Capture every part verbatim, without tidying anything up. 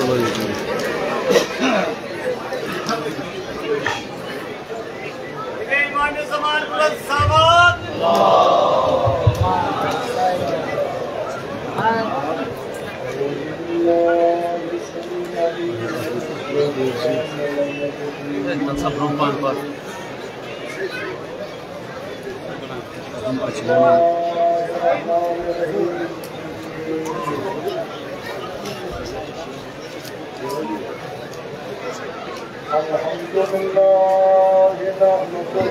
امام زمان بلند صلوات۔ الحمد لله نحمده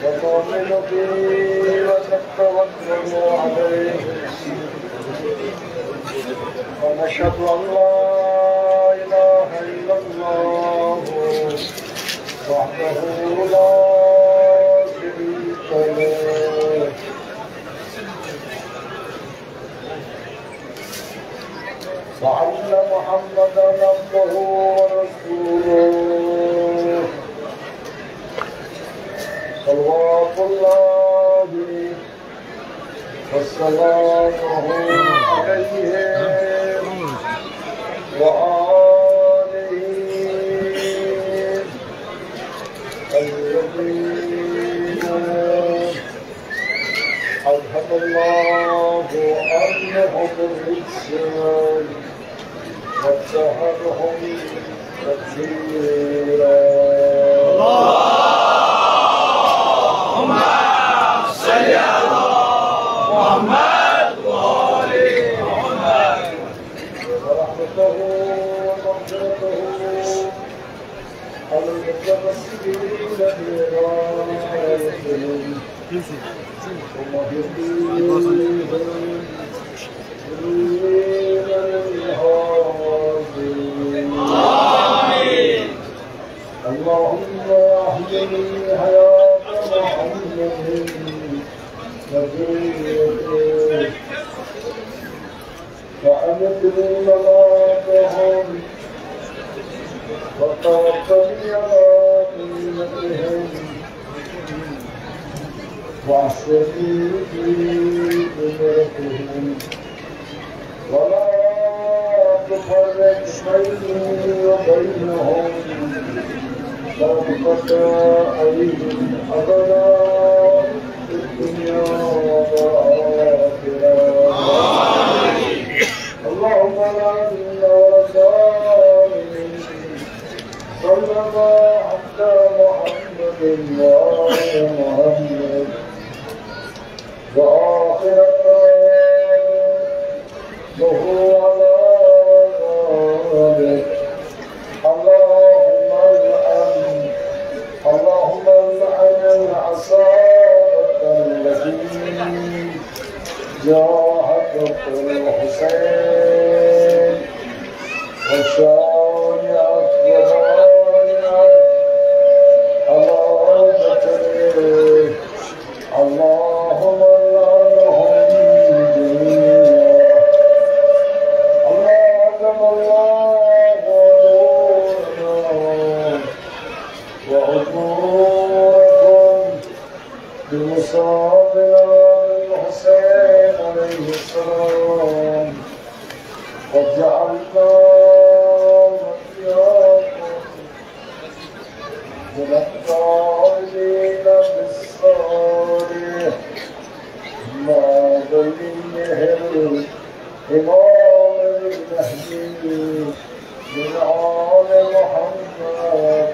ونؤمن به ونتوكل عليه، ونشهد أن لا إله إلا الله وحده لا شريك له، وأن محمدا عبده ورسوله، صلوات الله وسلامه عليه وآله الذين أذهب الله عنهم الرجس وطهرهم تطهيرا. اللهم صل على محمد وآل محمد. ورحمته ومغفرته على المتوسلين برضاهم ومحبيهم. آمين. اللهم أحيي حياة محمد وذريته وأمت مماتهم وتوفني على ملتهم واحشرني في زمرتهم ولا تفرق بيني وبينهم طرفة عين أبدا في الدنيا والآخرة. اللهم لا منا ولا ظالم. صلى الله على محمد وآل محمد. وآخر دعوانا وهو على ذلك. اللهم العن، اللهم العن العصابة التي جاهدت الحسين وشايعت وبايعت على قتله. اللهم لعنهم جميعا. اللهم لعن الله عدونا وعدوكم بمصابنا الحسين عليه السلام، واجعلنا وإياكم من الطائفين بالصالح مع وليه الإمام المهدي من آل محمد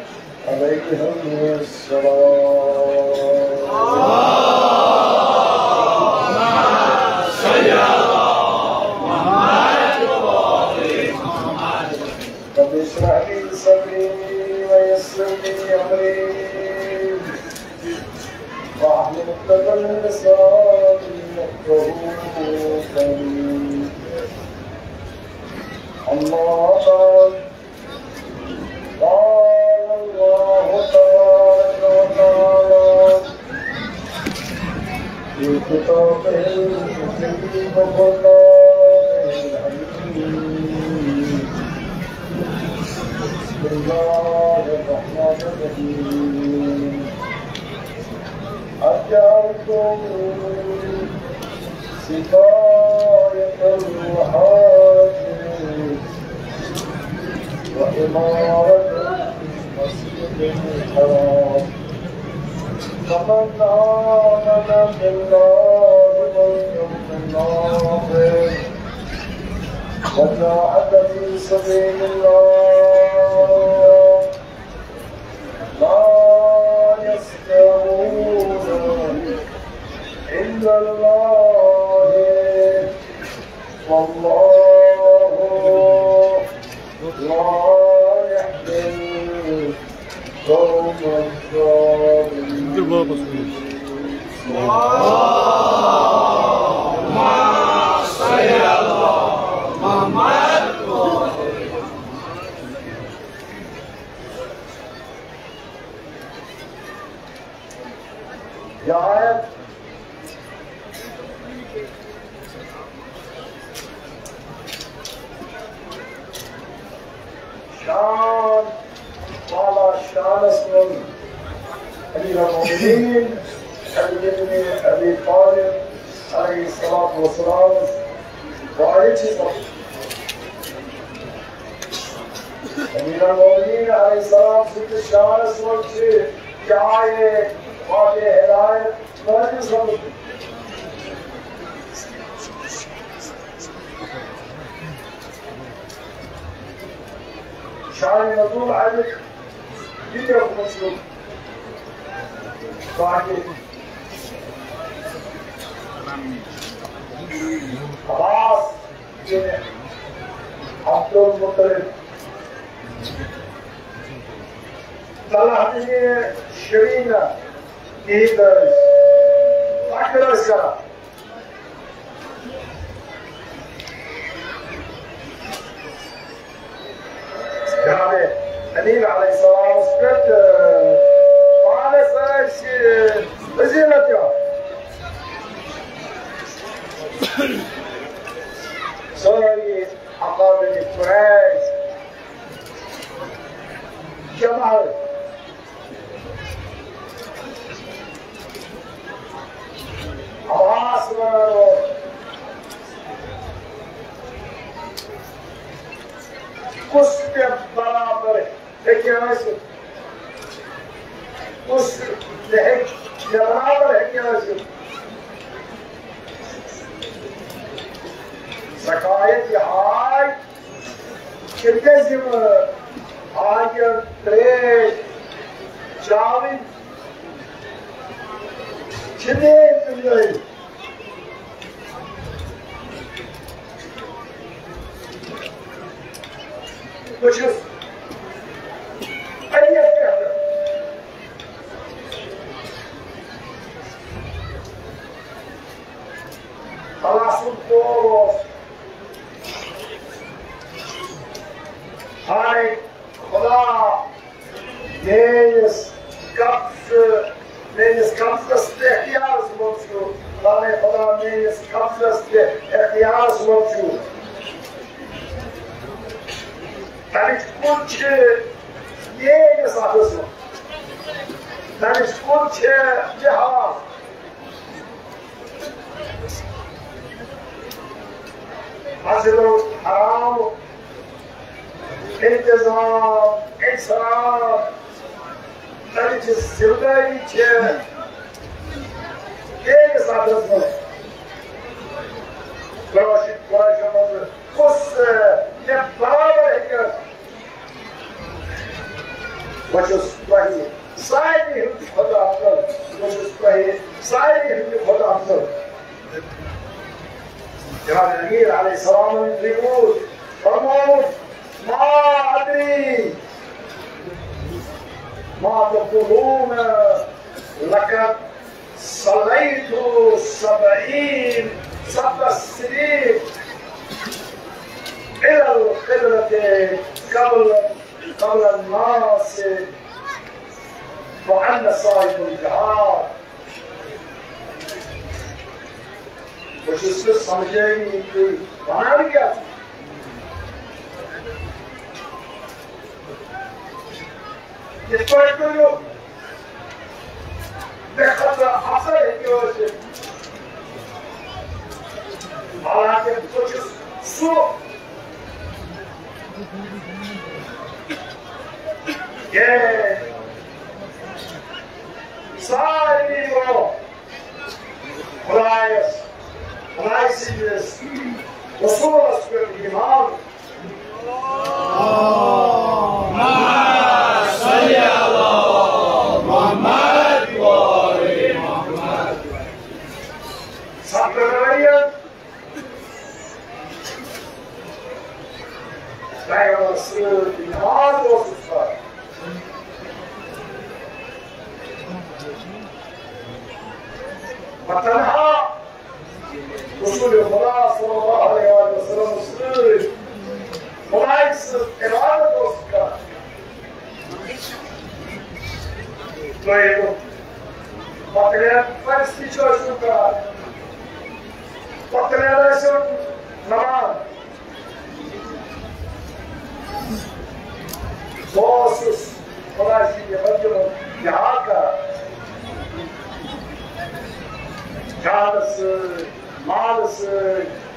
عليهم السلام. رب اشرح لي صدري ويسر لي أمري واحلل عقدة من لساني يفقهوا قولي. أما بعد، قال الله تبارك وتعالى في كتابه الكريم وفرقانه الحميد. بسم الله الرحمن الرحيم. أجعلتم سقاية الحاج وعمارة المسجد الحرام. فمن آمن بالله واليوم الآخر وجاهد في سبيل الله لا يستوون عند الله والله لا يهدي القوم الظالمين. يا آية شان بالا شانس منٛز امیر المؤمنین علی ابن ابی طالب علیہ الصلوۃ والسلام وارد چھِ سپدان۔ امیر المؤمنین علیہ السلام سٕنٛدِس شانس منٛز چھِ یہِ آیت واقع ہدایت وارد سپدان۔ شان نزول اَمیُک یہِ تہِ اوس مسلوق باقی عباس بن عبدالمطلب، طلحہ بن شرینا عید ٲسۍ، فخر ٲسۍ کران۔ جناب امیر علیہ السلام پٮ۪ٹھ، آ، پانس ٲسۍ فضیلت یِوان۔ سٲری اقابر قریش جمع ٲسۍ۔ عباس ونان اوس، کُس مےٚ برابر ہیٚکہِ ٲسِتھ؟ کُس مےٚ ہیٚکہِ، مےٚ برابر ہیٚکہِ ٲسِتھ؟ سقایت یہِ ہاے چھِ مےٚ ذمہٕ، آگہِ ترٛیش چاوٕنۍ چھِ میٛٲنۍ ذمہٕ دٲری۔ بہٕ چھُس أمِس پٮ۪ٹھ اللہ سُنٛد قول اوس، ہاے خدا میٲنِس قبضہٕ، میٲنِس قبضس تہٕ اختیارس منٛز چھُ، ہاے خدا میٲنِس قبضس تہٕ اختیارس منٛز چھُ۔ تَمِچ کُن چھِ میٲنِس اَتھس منٛز، تَمِچ کُن چھِ جہاز۔ مسجد الحرام انتظام، انصاف، تَمِچ ذمہٕ دٲری چھِ بیٚیِس اَتھس منٛز۔ قریشن منٛز کُس مےٚ برابر ہیٚکہِ بہٕ چھُس تۄہہِ سارنٕے ہُنٛد خۄدا اَفضل، بہٕ چھُس تۄہہِ سارنٕے ہُنٛد خۄدا اَفضل۔ جناب امیر علیہ السلام یُتھُے ووت، فرمووُن، ما ادری ما تقولون، لقد صليت سبعين سبع سنين إلى القبلة قبل، قبل الناس وأنا صاحب الجهاد۔ بہٕ چھُس نہٕ سمجھٲنی تُہۍ وَنان کیٛاہ۔ یِتھ پٲٹھۍ کٔرِو مےٚ خٲطرٕ افضل ہیٚکہِ ٲسِتھ۔ حالانکہ بہٕ چھُس سُہ، ییٚمۍ سارِوٕے برٛونٛہہ خۄدایَس، خۄداے سٕنٛدِس رسوٗلَس پٮ۪ٹھ ایٖمان۔ صلی اللہ محمد و آل محمد۔ ستھ ؤرۍ یَن پیغمبر سۭتۍ نماز اوسُس پران۔ وتنہا رسول خدا صلی اللہ علیہ وسلم سۭتۍ خدایہِ سٕنٛز عبادت اوسُس کران۔ تُہۍ ہیٚکِو پتہٕ نیرٕ پرستش ٲسِو کران، پتہٕ نیرٕ ٲسِو نماز۔ بہٕ اوسُس خۄداے سٕنٛدِ وجہہ منٛز جہاد کران، جانہٕ سۭتۍ، مالہٕ سۭتۍ۔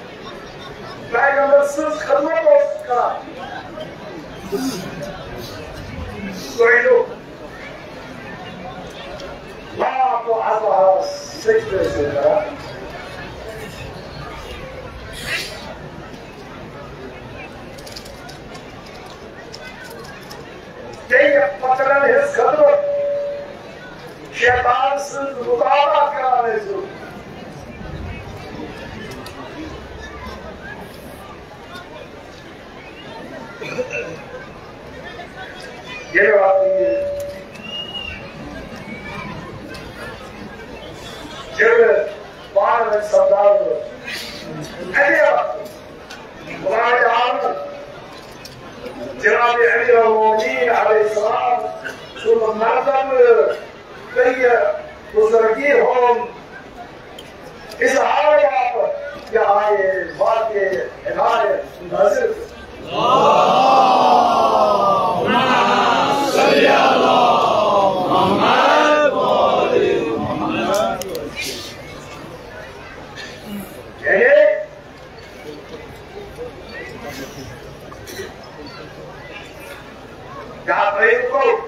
پیغمبر سٕنٛز خدمت اوسُس کران۔ سُہ ہیٚکِو لات و عزاہَس سجدٕ ٲسِو کران۔ بیٚیہِ پتھرن ہٕنٛز خدمت، شیطان سٕنٛز مطابعت کران ٲسِو۔ ییٚلہِ وقتہٕ یہِ جھگڑٕ پانہٕ ؤنۍ سپداونہٕ، اَمے وقتہٕ خۄدایہِ عالم جناب امیر المومنین علیہ السلام سُنٛد مرتبہٕ تہٕ یہِ بزرگی ہُنٛد اظہار باپتھ یہِ آیہِ واقع ہدایت نازل۔ یعنی کیٛاہ ترٛٲوِتھ گوٚو؟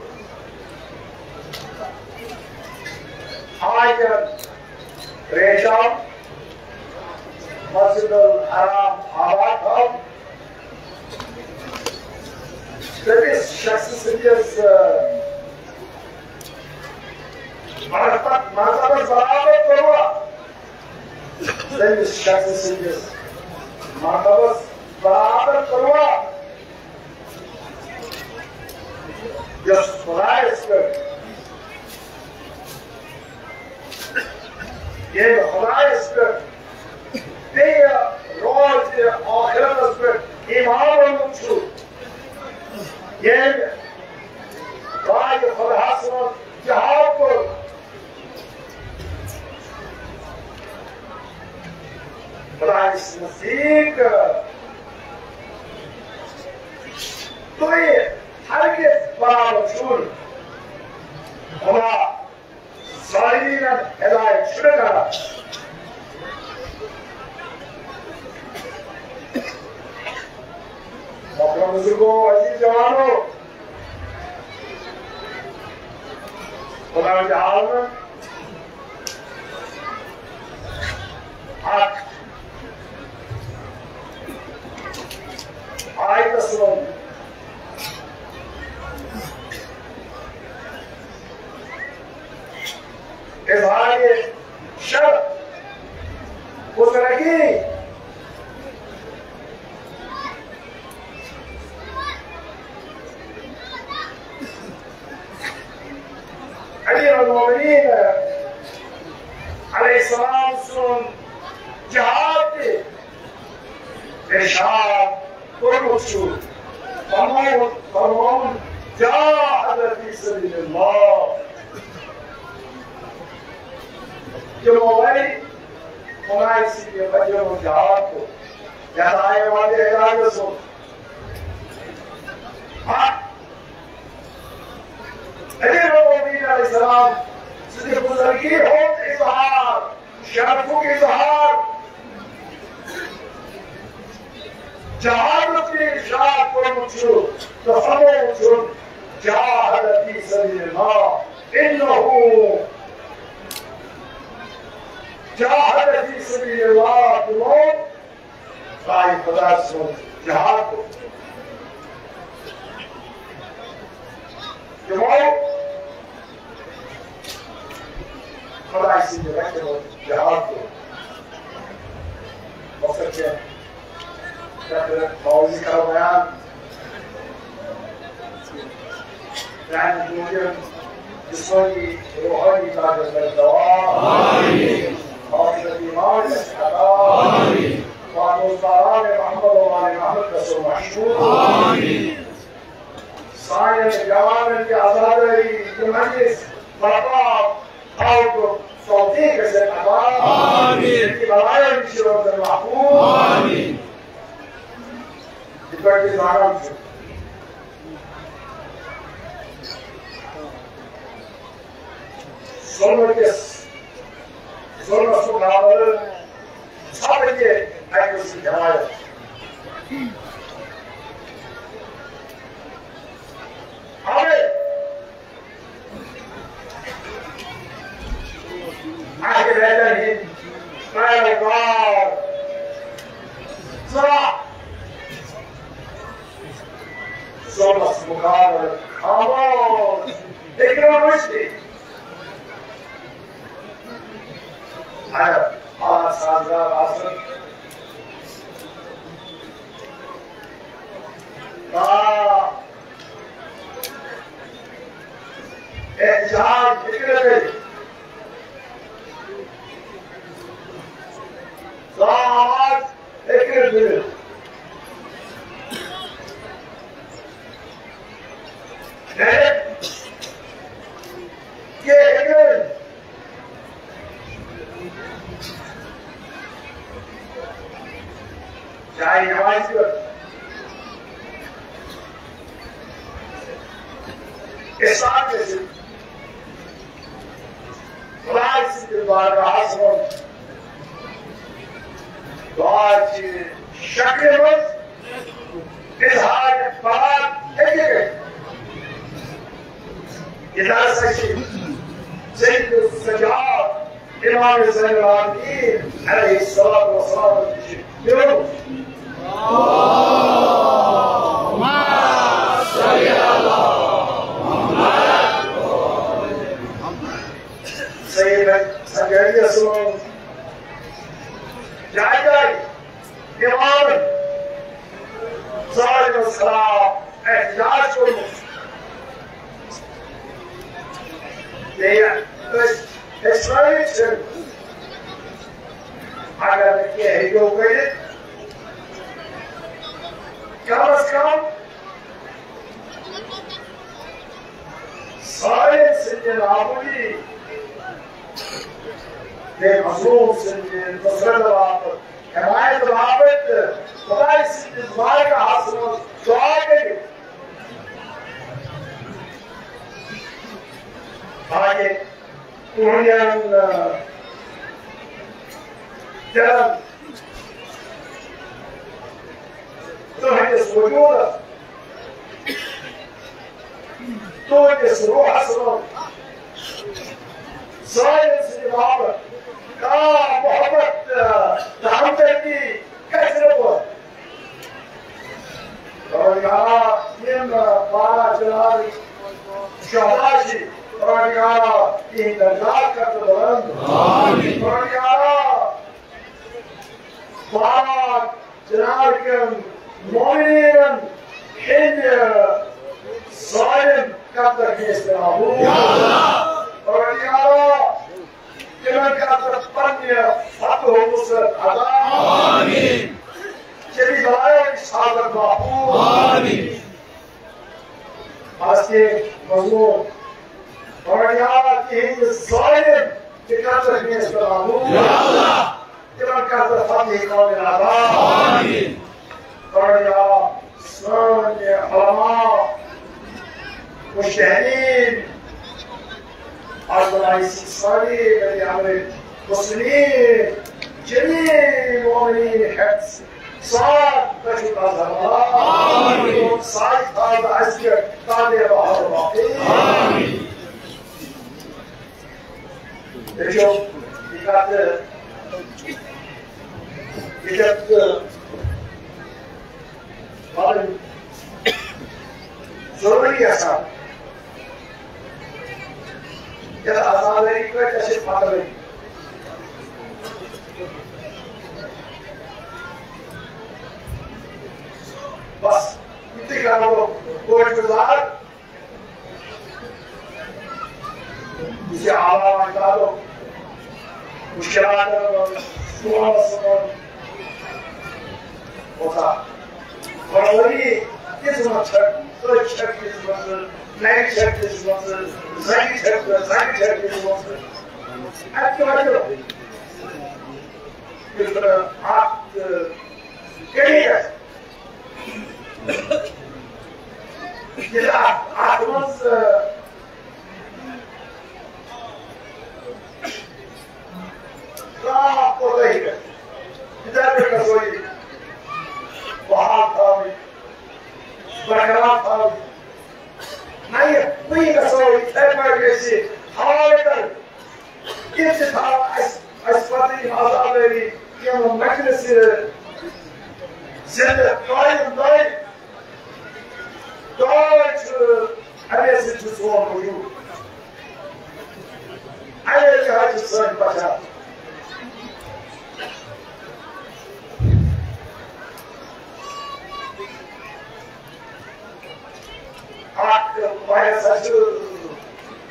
آیتن ریشم مسجد الحرام آباد تھاو۔ تٔمِس شخص سٕنٛدِس، آ، مرتب-، مرتبس برابر کوٚروا؟ تٔمِس شخص سٕنٛدِس مرتبس برابر کوٚروا؟ یۄس خۄدایس پٮ۪ٹھ، ییٚمۍ خۄدایس پٮ۪ٹھ بیٚیہِ روزِ ٲخرتس پٮ۪ٹھ ایمان اوٚنمُت چھُ، ییٚمۍ راے خۄداہس منٛز جہاد کوٚر، خۄدایس نزدیٖک تُہۍ ہرگز برابر چھُو نہٕ۔ خۄدا ظالمیٖنن ہدایت چھُنہٕ کران۔ محترم بزرگو، عزیز جوانو، خۄداوندِ عالمن اکھ آیتس منٛز اظہار شرف بزرگی امیر المومنین علیہ السلام سُنٛد جہاد تہِ ارشاد کوٚرمُت چھُ، فرمومُت، فرمومُت، جاہد فی سبیل اللہ۔ تِمو وَنہِ خۄداے سٕنٛدِ وجہ منٛز جہاد کوٚر۔ یَتھ آیہِ وَنہِ اعراز سُنٛد۔ ہا، امیر المومنین علیہ السلام سٕنٛدِ بزرگی ہُنٛد اظہار، شرفُک اظہار، جہادُک تہِ ارشاد کوٚرمُت چھُ تہٕ فرمومُت چھُ، جاہد فی سبیل اللہ، انہ جاہد فی سبیل اللہ، تِمو راہِ خدا سُنٛد جہاد کوٚر۔ تِمو خدایہِ سٕنٛدِ رَتہِ منٛز جہاد کوٚر۔ مۄختصر کینٛہہ کتھٕ باوضی کرو بیان۔ میانہِ موٗجوٗب جسمٲنی، روحٲنی طاقت بخش دوا۔ آمین۔ آخرت ایمان گژھِ عطا۔ آمین۔ وعن دوستداران محمد و آل محمد گژھو مشہوٗر۔ آمین۔ سانٮ۪ن جوانن تہِ آزادٲری، تِمن تہِ برپا تھاونُک توفیق گژھِ عطا۔ آمین۔ تِم تہِ بلایو نِش روزن محفوظ۔ آمین۔ یِتھ پٲٹھۍ تُہۍ زانان چھِو، ظُلمہٕ کِس، ظُلمَس مُقابلہٕ ژھۄپہٕ تہِ اَکہِ قٕسمٕچ حمایت۔ اَوَے اَکہِ رٮ۪تَن ہٕنٛدۍ پیروکار ژاہ ظُلمَس مُقابلہٕ خاموش ہیٚکہِ نہٕ روٗزِتھ۔ اگر حالات سازگار آسن، آ، احتجاج ہیٚکہِ نہٕ کٔرِتھ۔ آواز ہیٚکہِ نہٕ کٔرِتھ۔ ڈائریکٹ کینٛہہ ہیٚکہِ نہٕ ؤنِتھ۔ چاہے نمازِ پٮ۪ٹھ، اِسلام گژھِ خدایہِ سٕنٛدِس بارگاہَس منٛز دُعا چہِ شکلہِ منٛز اظہار بلاغت ہیٚکہِ کٔرِتھ۔ یہِ درس چھِ سید السجاد امام زین العابدین علیہ الصلوۃ والسلام نِش میوٗلمُت۔ سید سنگریہ سُنٛد جایہِ جایہِ امامن ظالمس خلاف احتجاج کوٚرمُت۔ بیٚیہِ أسۍ ہیٚچھنٲوِتھ چھِ، اگر نہٕ کینٛہہ ہیٚکِو کٔرِتھ، کم از کم ظالم سٕنٛدِ نابودی، بیٚیہِ مظلوم سٕنٛدِ نصرت باپتھ، حمایت باپتھ تہٕ خدایہِ سٕنٛدِس بارگاہس منٛز دُعا کٔرِو۔ تاکہِ تُہنٛدٮ۪ن، آ، دِلن، تُہنٛدِس وجوٗدس، تُہنٛدِس روحس منٛز ظٲہِر سٕنٛدِ باپتھ کانٛہہ محبت، آ، تہٕ ہمدردی گژھِ نہٕ پٲدٕ۔ پروردگارا، یِم بارہ چنار شہدا چھِ، پروردگارا، تِہِنٛدۍ درجات کر ژٕ بلند۔ آمین۔ پروردگارا، بارہ چنار کٮ۪ن مومنیٖنَن ہٕنٛدۍ ظٲلِم قتل کھیس پٮ۪ٹھ آبوٗ۔ یا اللہ۔ پروردگارا، تِمن خٲطرٕ پننہِ فتح و نصرت عطا۔ آمین۔ شبی بلایو نِش تھاو محفوظ۔ آمین۔ فلسطین مظلوم، پروردگار، تِہنٛدِ ظٲلِم تہِ کر ژٕ میٲنِس پٮ۪ٹھ آبوٗ۔ یا اللہ۔ تِمن کر ژٕ فتح کامل عطا۔ آمین۔ پروردگار، سٲنۍ علماء، مجتہدین، از بنائی سی ساری بنی عمل مسلمین، جمیع مومنین حفظ ساتھ بچو کا زمان۔ آمین۔ ساتھ تھا اسہِ پٮ۪ٹھ کامیاب آسو۔ آمین۔ بیٚیہِ چھُ یہِ کَتھ، یہِ کَتھ پَنٕنۍ ضروٗری آسان۔ یَتھ عذاب لگہِ، کۭتیٛاہ چھِ پَتہٕ لٔگۍ۔ بس، یِتُے کرو بہٕ، بہٕ چھُس گُزار۔ یہِ چھِ آبا اجدادو مُشکِلاتن منٛز، سون سون اوسا برابری کِژھ منٛز چھکھ، أچھ چھکھ کِژھ منٛز، نرِ چھکھ کِژھ منٛز، زنٛگہِ چھکھ، زنٛگہِ چھکھ کِژھ منٛز۔ اَتہِ کیٛاہ وَنو؟ یُس اکھ کٔمی آسہِ، ییٚلہِ اَتھ، اَتھ منٛز، آ، کانٛہہ کوتاہی گژھِ، یِتھے پٲٹھۍ گژھو یہِ بحال تھاوٕنۍ، برقرار تھاوٕنۍ۔ نہ، یہِ کُنہِ گژھو یِتھے پٲٹھۍ گژھِ حال کَرٕنۍ۔ ییٚتہِ چھِ تھاوان اَسہِ، اَسہِ پَتہٕ یِم عزادٲری، یِم مجلسہِ زِندٕ قٲیِم دٲری۔ دۄہے چھُ، اَمے سۭتۍ چھُ سون وجوٗد۔ اَمے جایہِ چھِ سٲنۍ پہچان۔ اکھ واریاہ سا چھُ،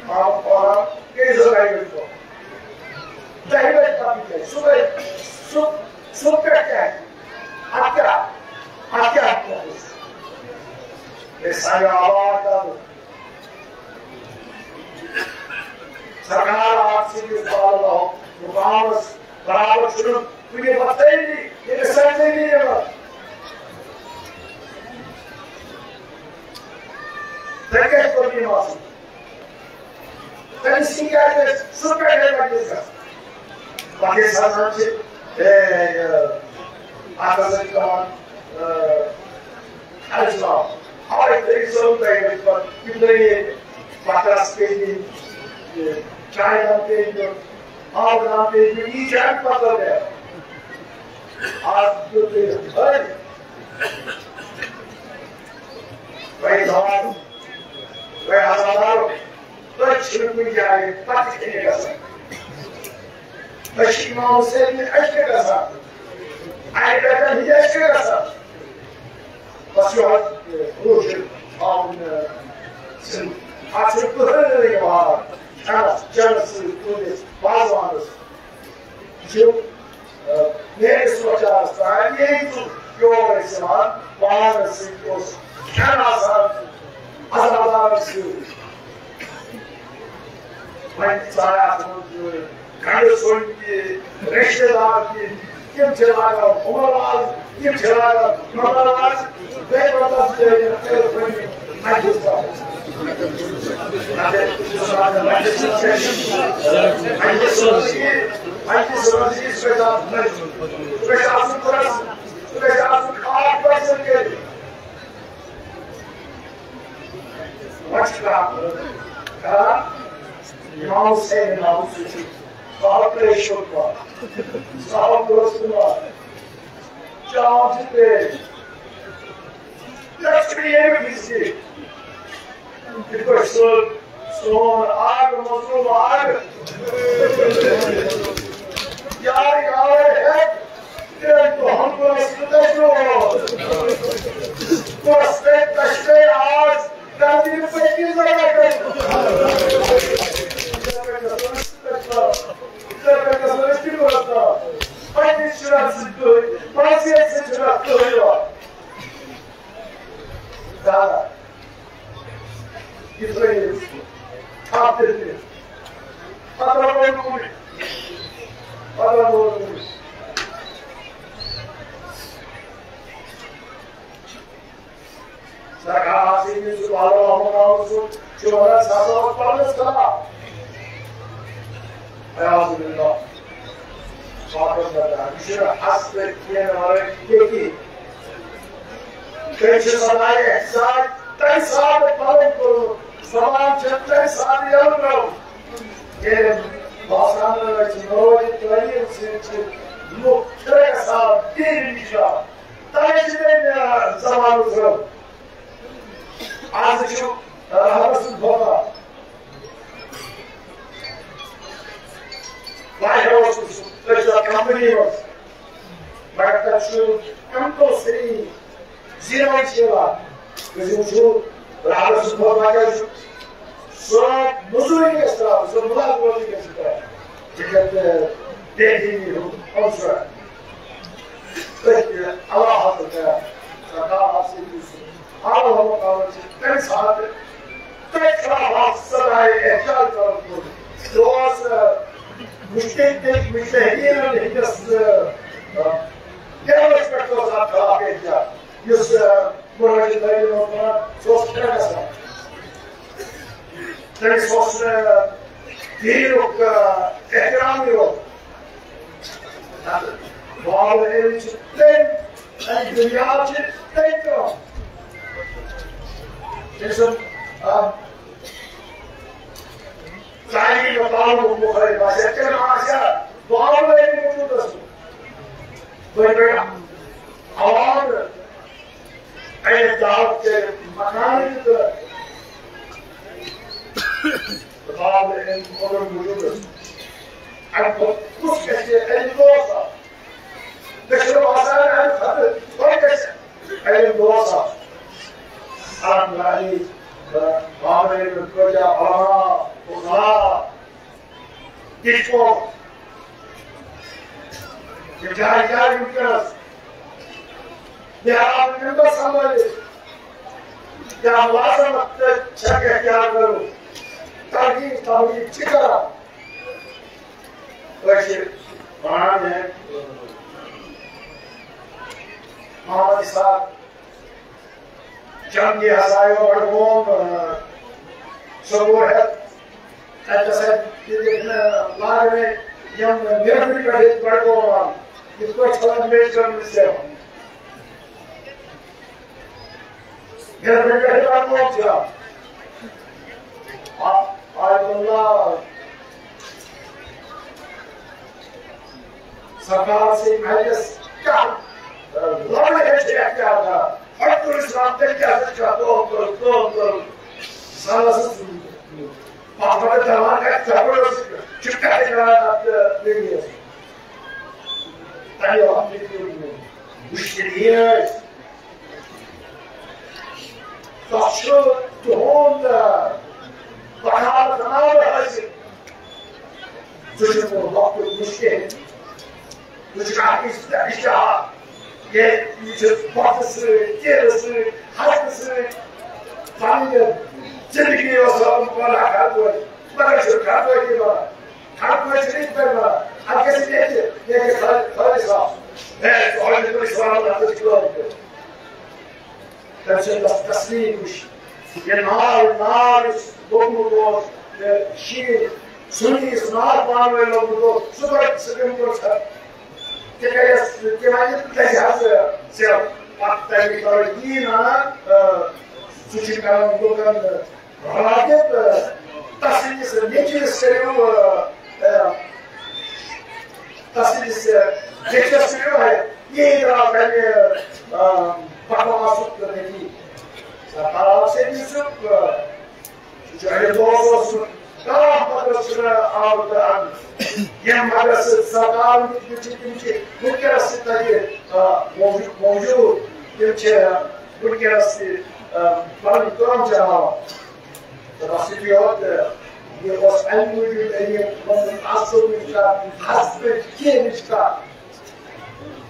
آ، آ، کٔرِو سا تُہۍ ؤنۍ تو۔ دَہہِ بجہِ پَتہٕ کیٛاہ؟ صُبحٲے، صُب-، صُبح پٮ۪ٹھ کیٛاہ؟ اَتھ کیٛاہ؟ اَتھ کیٛاہ؟ ہے، سانہِ آواز کَرُن۔ سرکار، آپ سے بھی سوال ہو، مقامس برابر چھُنہٕ کُنہِ وقتہٕ یہِ سمجھے نہٕ یِوان۔ تۄہہِ کیٛازِ کوٚر یہِ آسُن؟ تٔمِس سۭتۍ کیٛازِ ٲسۍ سُہ پٮ۪ٹھے پَتہٕ ٲسۍ گژھان؟ پَتہٕ ٲسۍ سَنان چھِ، اے، یہِ، اَتھ ہسا چھِ دَپان، اے، السلام۔ آے تٔمۍ سُنٛد تۄہہِ ؤنۍ پَتہٕ یِم ترٛٲے ییٚتہِ بَتَس پیٚیہِ دِنۍ، یہِ چایہِ دام پیٚیہِ دیُن، آبہٕ دام پیٚیہِ دیُن، یہِ چھِ اَمہِ پَتہٕ تہِ۔ آز دیُت تٔمۍ ہٲرۍ۔ وۄنۍ دَپان، وۄنۍ ہسا دَپو، تُہۍ چھِو کُنہِ جایہِ پَتہٕ کھیٚنہِ گژھان۔ تُہۍ چھِو اِمام حُسین نِش اَسہِ کیٛاہ گژھان؟ اَہلِ بیتَن ہِنٛدۍ اَسہِ کیٛاہ گژھان؟ بس یہِ حظ، کٲشُر تھاوُن، اَتھ چھُنہٕ کٕہٕنۍ وار کھٮ۪نَس چٮ۪نَس سۭتۍ تُہٕنٛدِس وازوانَس۔ یہِ چھُ، آ، میٲنِس لۄکچارَس تام ییٚلہِ تہِ یور ٲسۍ یِوان، پانَس سۭتۍ اوس کھٮ۪ن آسان، عزادارَن سۭتۍ۔ وۄنۍ ژایہِ اَتھ منٛز یہِ گنٛڈٕ سوٚن تہِ، رِشتہٕ دار تہِ، تِم چھِ لاگان ہُمَن لاز، تِم چھِ لاگان ہُمَن لاز۔ بیٚیہِ وَنان تہِ، تہِ وۄنۍ مجلس تھاوو۔ مجلس روزی، مجلس روزی، سُہ گژھِ آسُن، سُہ گژھِ آسُن پرٛٮ۪تھ، سُہ گژھِ آسُن خاص پرٛٮ۪تھ کٔرِتھ۔ وۄنۍ چھِ کَران، کَران اِمام حُسین ناوٕ سۭتۍ چھُ سُہ آو ترٛیٚیہِ شوٚت پَتھ، سُہ آو درست پَتھ۔ چاو چھِ ترٛیٚیہِ۔ یَتھ چھُ ییٚمہِ وِزِ یِتھ پٲٹھۍ سُہ سون آگ، مظلوٗم آگ۔ یار، یار ہٮ۪تھ ترٛٮ۪ن دۄہَن کوٚرُس نہٕ تَجرُبہٕ۔ کوٚرُس تَتہِ تَشرے آز، تَمہِ دِنہٕ پٔتمہِ ضروٗرت۔ پننِس شُرٮ۪ن سۭتۍ کٔرۍ، پننِس شُرٮ۪ن سۭتۍ چھُنہٕ اَتھ کٕہٕنۍ یِوان۔ زیادٕ۔ یہِ ترٛٲیِو۔ اَتھ تہِ تہِ۔ پَتہٕ رَٹو نہٕ کُنہِ۔ پَتہٕ رَٹو نہٕ کُنہِ۔ سرکار آسہِ نہٕ سُہ پَلو آمُت آمُت سُہ چھُ وَنان سُہ ہسا اوس پَرنَس خلاف۔ اعوذ باللہ۔ پاکَس بدار۔ یہِ چھُنہٕ اَصلٕے کینٛہہ وَرٲے کینٛہہ۔ تٔمۍ چھُ صداے احتجاج تَمہِ ساتہٕ پَنُن کوٚرمُت، زبان چھےٚ تَمہِ ساتہٕ یَلہٕ ترٛٲومٕژ۔ ییٚلہِ باسان ٲسۍ نوٚو یہِ تعلیٖم سۭتۍ چھِ لُکھ پھِرٕ گژھان، دیٖن نِش دران، تَمہِ چھِ تٔمۍ، آ، زبان ترٛٲومٕژ۔ آز چھُ رحمت سُنٛد بوزان۔ واریاہ اوس سُہ أکِس اَتھ کمپنی منٛز، مگر تَتہِ چھُ کمپلسری زیٖرو چھِ یِوان۔ أسۍ وٕچھو، رحمت سُنٛد بوزان کیٛاہ چھُ؟ سُہ مٔزوٗرۍ گژھِ ترٛاوُن، سُہ مُلازمَتٕے گژھِ ترٛاوُن۔ تِکیٛازِ بے دیٖنی ہُنٛد عنصر۔ تٔتھۍ اللہ حضرت کران، سرکار آپ سے دوسرے۔ اللہ تعالیٰ چھِ تَمہِ ساتہٕ تٔتھۍ خلاف اکھ صداے احتجاج کران کوٚرمُت۔ یہِ اوس، آ، مُجتہد، مُجتہدیٖنَن ہٕنٛدِس، آ، آ، لیولَس پٮ۪ٹھ اوس اَتھ خلاف احتجاج۔ یُس، آ، مُرٲجہِ دٲری اوس وَنان، سُہ اوس پھِرٕ گژھان۔ تٔمِس اوس، آ، دیٖنُک، آ، احترام یِوان۔ بابل علم چھِ تٔمۍ، اَمہِ دُنیا چھِ تٔمۍ ترٛٲومٕژ۔ تٔمۍ سُنٛد، آ، تعلیٖم و تعلُق مُخٲلِف آسہِ، تیٚلہِ آسہِ ہا بابل علم وجوٗدَس منٛز۔ بٔڑۍ بٔڑۍ عوام اَمہِ دعوت کٔرِتھ مکانٕکۍ تہٕ باب علم علوم وجوٗدس۔ اَمہِ کھۄتہٕ کُس گژھِ علم دوست آسُن؟ مےٚ چھُنہٕ باسان اَمہِ کھۄتہٕ کۄس گژھِ علم دوست آسُن۔ الحمدللہ، باب علم کۭتیٛاہ علماء، فضلاء، یہِ چھُ یہِ جاے جاے وٕنکیٚنَس محراب مِنبر سنبھٲلِتھ یا ملازمت تہٕ چھکھ اختیار کٔرمٕژ، تبلیغ تبلیغ چھِ کران۔ أسۍ چھِ وَنان ہے محمد اسحاق جنگی ہسا آیو بڈگوم، آ، سکوٗل ہٮ۪تھ۔ تَتہِ ہسا دِتِکھ نہٕ لاگنَے یِم نیبرٕ پٮ۪ٹھ ییٚتہِ بڈگوم آو۔ یِتھ پٲٹھۍ چھِ وَنان میجرَن منٛز تہِ۔ نیبرٕ پٮ۪ٹھ بڈگوم چھِ آمٕتۍ۔ آ، آیت اللہ سرکار سے محلس کیا لڑ ہے جی اختیار تھا۔ اور پولیس رام دل کیا سے کیا تو تو تو تو سالا سے پاپا کے دماغ کا چپڑ چپکا کے کرا آپ کے لیے۔ تاکہ ہم بھی مشکل یہ ہے۔ تۄہہِ چھُ تُہُنٛد، آ، بغاوت ناوٕ حٲصِل۔ ژٕ چھُکھ نہٕ وقتُک مُشکِل۔ ژٕ چھُکھ اکھ اِشتہا۔ یہِ، یہِ چھُ وقتہٕ سۭتۍ، تیٖرٕ سۭتۍ، حسنہٕ سۭتۍ۔ پنٕنۍ زندگی اوس آمُت پناہ کھڑکوے، مگر چھُ کھڑکوے تہِ بنان۔ کھڑکوے چھُ یِتھ پٲٹھۍ بنان۔ اَتھ گژھِ ییٚتہِ، ییٚتہِ خٲ-، خٲلِص آسُن۔ ہے، ژٕ ہٲوِتھ پٲٹھۍ سلامت اَتھَس چھُ لٲگِتھ۔ تٔمۍ سٕنٛز تس-، تصویر وٕچھ۔ یہِ نار، نار یُس لوٚگمُت اوس، یہِ شیٖن، سُنی یُس نار پانہٕ ؤنۍ لوٚگمُت اوس، سُہ کَتہِ، سُہ کَمہِ کُن ژھٮ۪تھ؟ تِکیٛازِ تِمَن یہِ دَزِ حظ، ژےٚ پَتہٕ تَمہِ خٲطرٕ یی نہ، آ، سُہ چھُ کَران لُکَن، آ، راغب، آ، تَس سٕنٛدِس نیٚچوِس کٔرِو، آ، آ، تَس سٕنٛدِس، آ، نیٚچوِس کٔرِو، آ، یہِ درٛاو تَمہِ، آ، بکواسُک نٔتیٖجہٕ۔ سردار حسین یوسف، آ، یہِ چھُ اَمہِ دۄہ اوس نہٕ کانٛہہ مدرسہٕ چھُنہٕ آمُت اَننہٕ۔ یِم مدرسہٕ سردارَن دِتمٕتۍ چھِ، تِم چھِ وٕنکیٚنَس تہِ تَتہِ، آ، موجوٗد، موجوٗد۔ تِم چھِ وٕنکیٚنَس تہِ، آ، پَنٕنۍ کٲم چلاوان۔ تہٕ بَس یُتُے یوت، آ، یہِ اوس اَمہِ موٗجوٗب أمۍ ووٚنمُت، اَصٕل نِش کَتھ، حسبہٕ کینٛہہ نِش کَتھ۔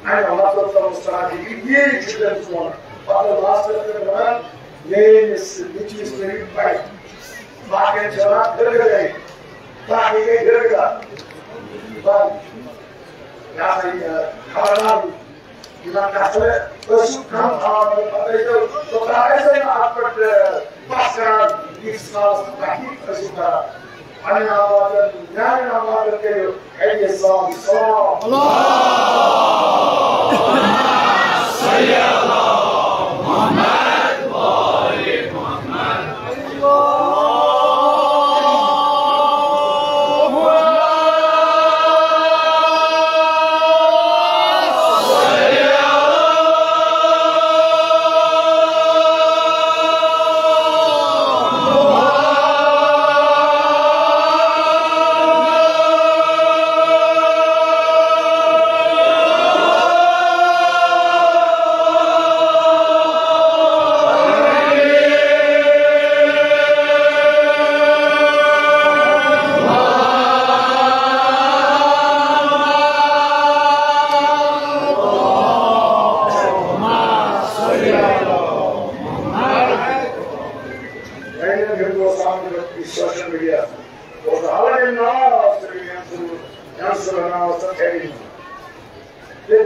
اَمہِ مطلب تھوٚومُت سرٛانٛٹھ یہِ، یہِ چھُ تٔمِس وَنان۔ پَتہٕ لاسٹَس پٮ۪ٹھ وَنان، میٛٲنِس نیٚچوِس کٔرِو پَے۔ باقیَن چھِ وَنان، گِرگَدَے۔ باقٕے گٔے گِرگَدہ۔ باقٕے۔ یہِ ہسا یہِ خبردار۔ یِمَن کَتھَن ٲسِو کَم تھاوان، پَتہٕ ٲسۍزیو، توٚتام ٲسۍزیو نہٕ اَتھ پٮ۪ٹھ، بَس کَران، ییٖتِس کالَس نہٕ تحقیٖق ٲسِو کَران۔ پننٮ۪ن اولادن، میانٮ۪ن اولادن کٔرِو اَمہِ حساب سلام۔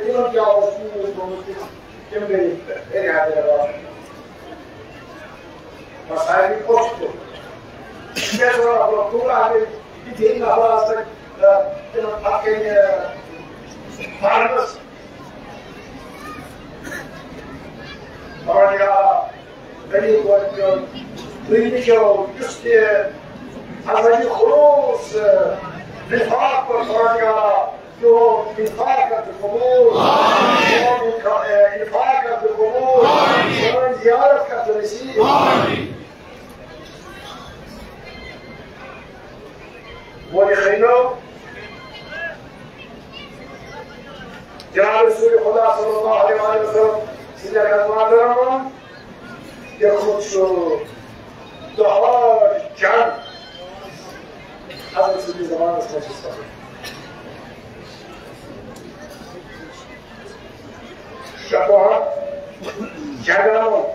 تِمن کیٛاہ اوس یوٗت گوٚمُت، تِم، تِم گٔے ارادٕ رَٹان۔ بس سارنٕے پوٚژھ تُل۔ تِکیٛازِ وَنان، تِمن آسہٕ یِتھۍ نفر آسہٕ، تِمن پتہٕ کَنہِ، فرمس، پروردگارا، غریب وٲتیو، تُہۍ وٕچھِو، یُس تہِ ازلی خلوص، نفاق پٮ۪ٹھ پروردگارا، تِہُنٛد نفاق کر ژٕ قبول۔ آمین۔ تِہُنٛد انفا-، اے، انفاق کر ژٕ قبول۔ آمین۔ سٲنۍ زیارت کر ژٕ نصیب۔ آمین۔ وۄنۍ خٲیِو جناب رسول خدا صلی اللہ علیہ وسلم سٕنٛدٮ۪ن خدماتن منٛز لیوٚکھمُت چھُ دۄہَس جنگ۔ حضرت سٕنٛدِس زمانس منٛز چھُ سپدان۔ شکوہ جنگن منٛز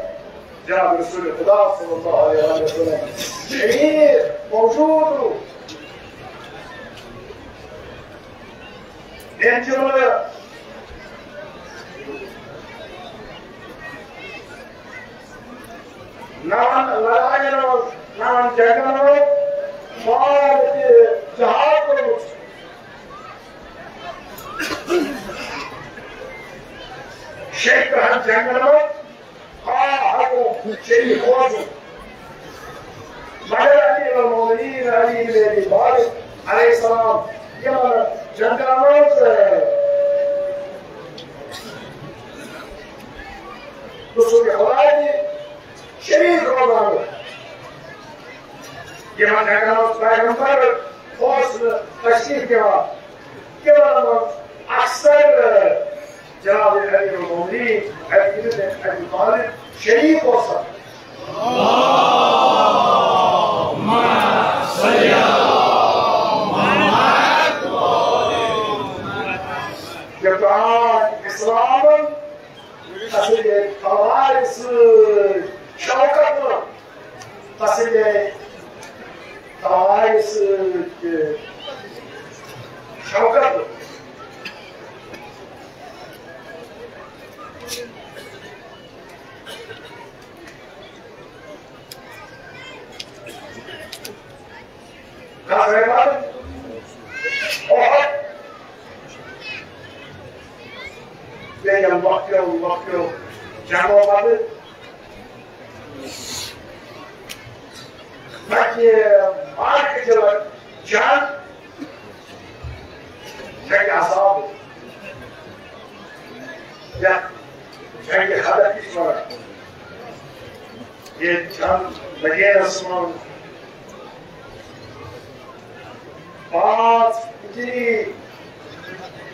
جناب رسول خدا صلی اللہ علیہ وسلم شریف موجود ہو۔ تٔمۍ چھُ نَوَن لڑاین منٛز، نَوَن جنگن منٛز واریاہ تہِ جہاد کوٚرمُت۔ شیٚیہِ ترٕٛہن جنگن منٛز آ، ہتو شریف روزُن۔ مگر امیر المومنین علی بن ابی طالب علیہ السلام یِمن جنگن منٛز، اے، رسول خدا تہِ شریک روزان۔ یِمن جنگن منٛز پیغمبر اوس نہٕ تشریف دِوان۔ یِمن منٛز اکثر جناب امیر المومنین علی بن ابی طالب شریف اوس۔ یوٚتام اسلامن تسٕنٛدِ تلوارِ سۭتۍ شوکت، تسٕنٛدِ تلوارِ سۭتۍ شوکت۔ غزوہ بدر، احد، بیٚیہِ یِم لۄکٹیو لۄکٹیو جنگو پتہٕ بچہِ مارکیٹ جنگ، جنگ احزاب، یتھ جنگ خندق تہِ چھِ ونان۔ ییٚتہِ چھَنہٕ مدیٖنَس منٛز پانٛژھ ہجری،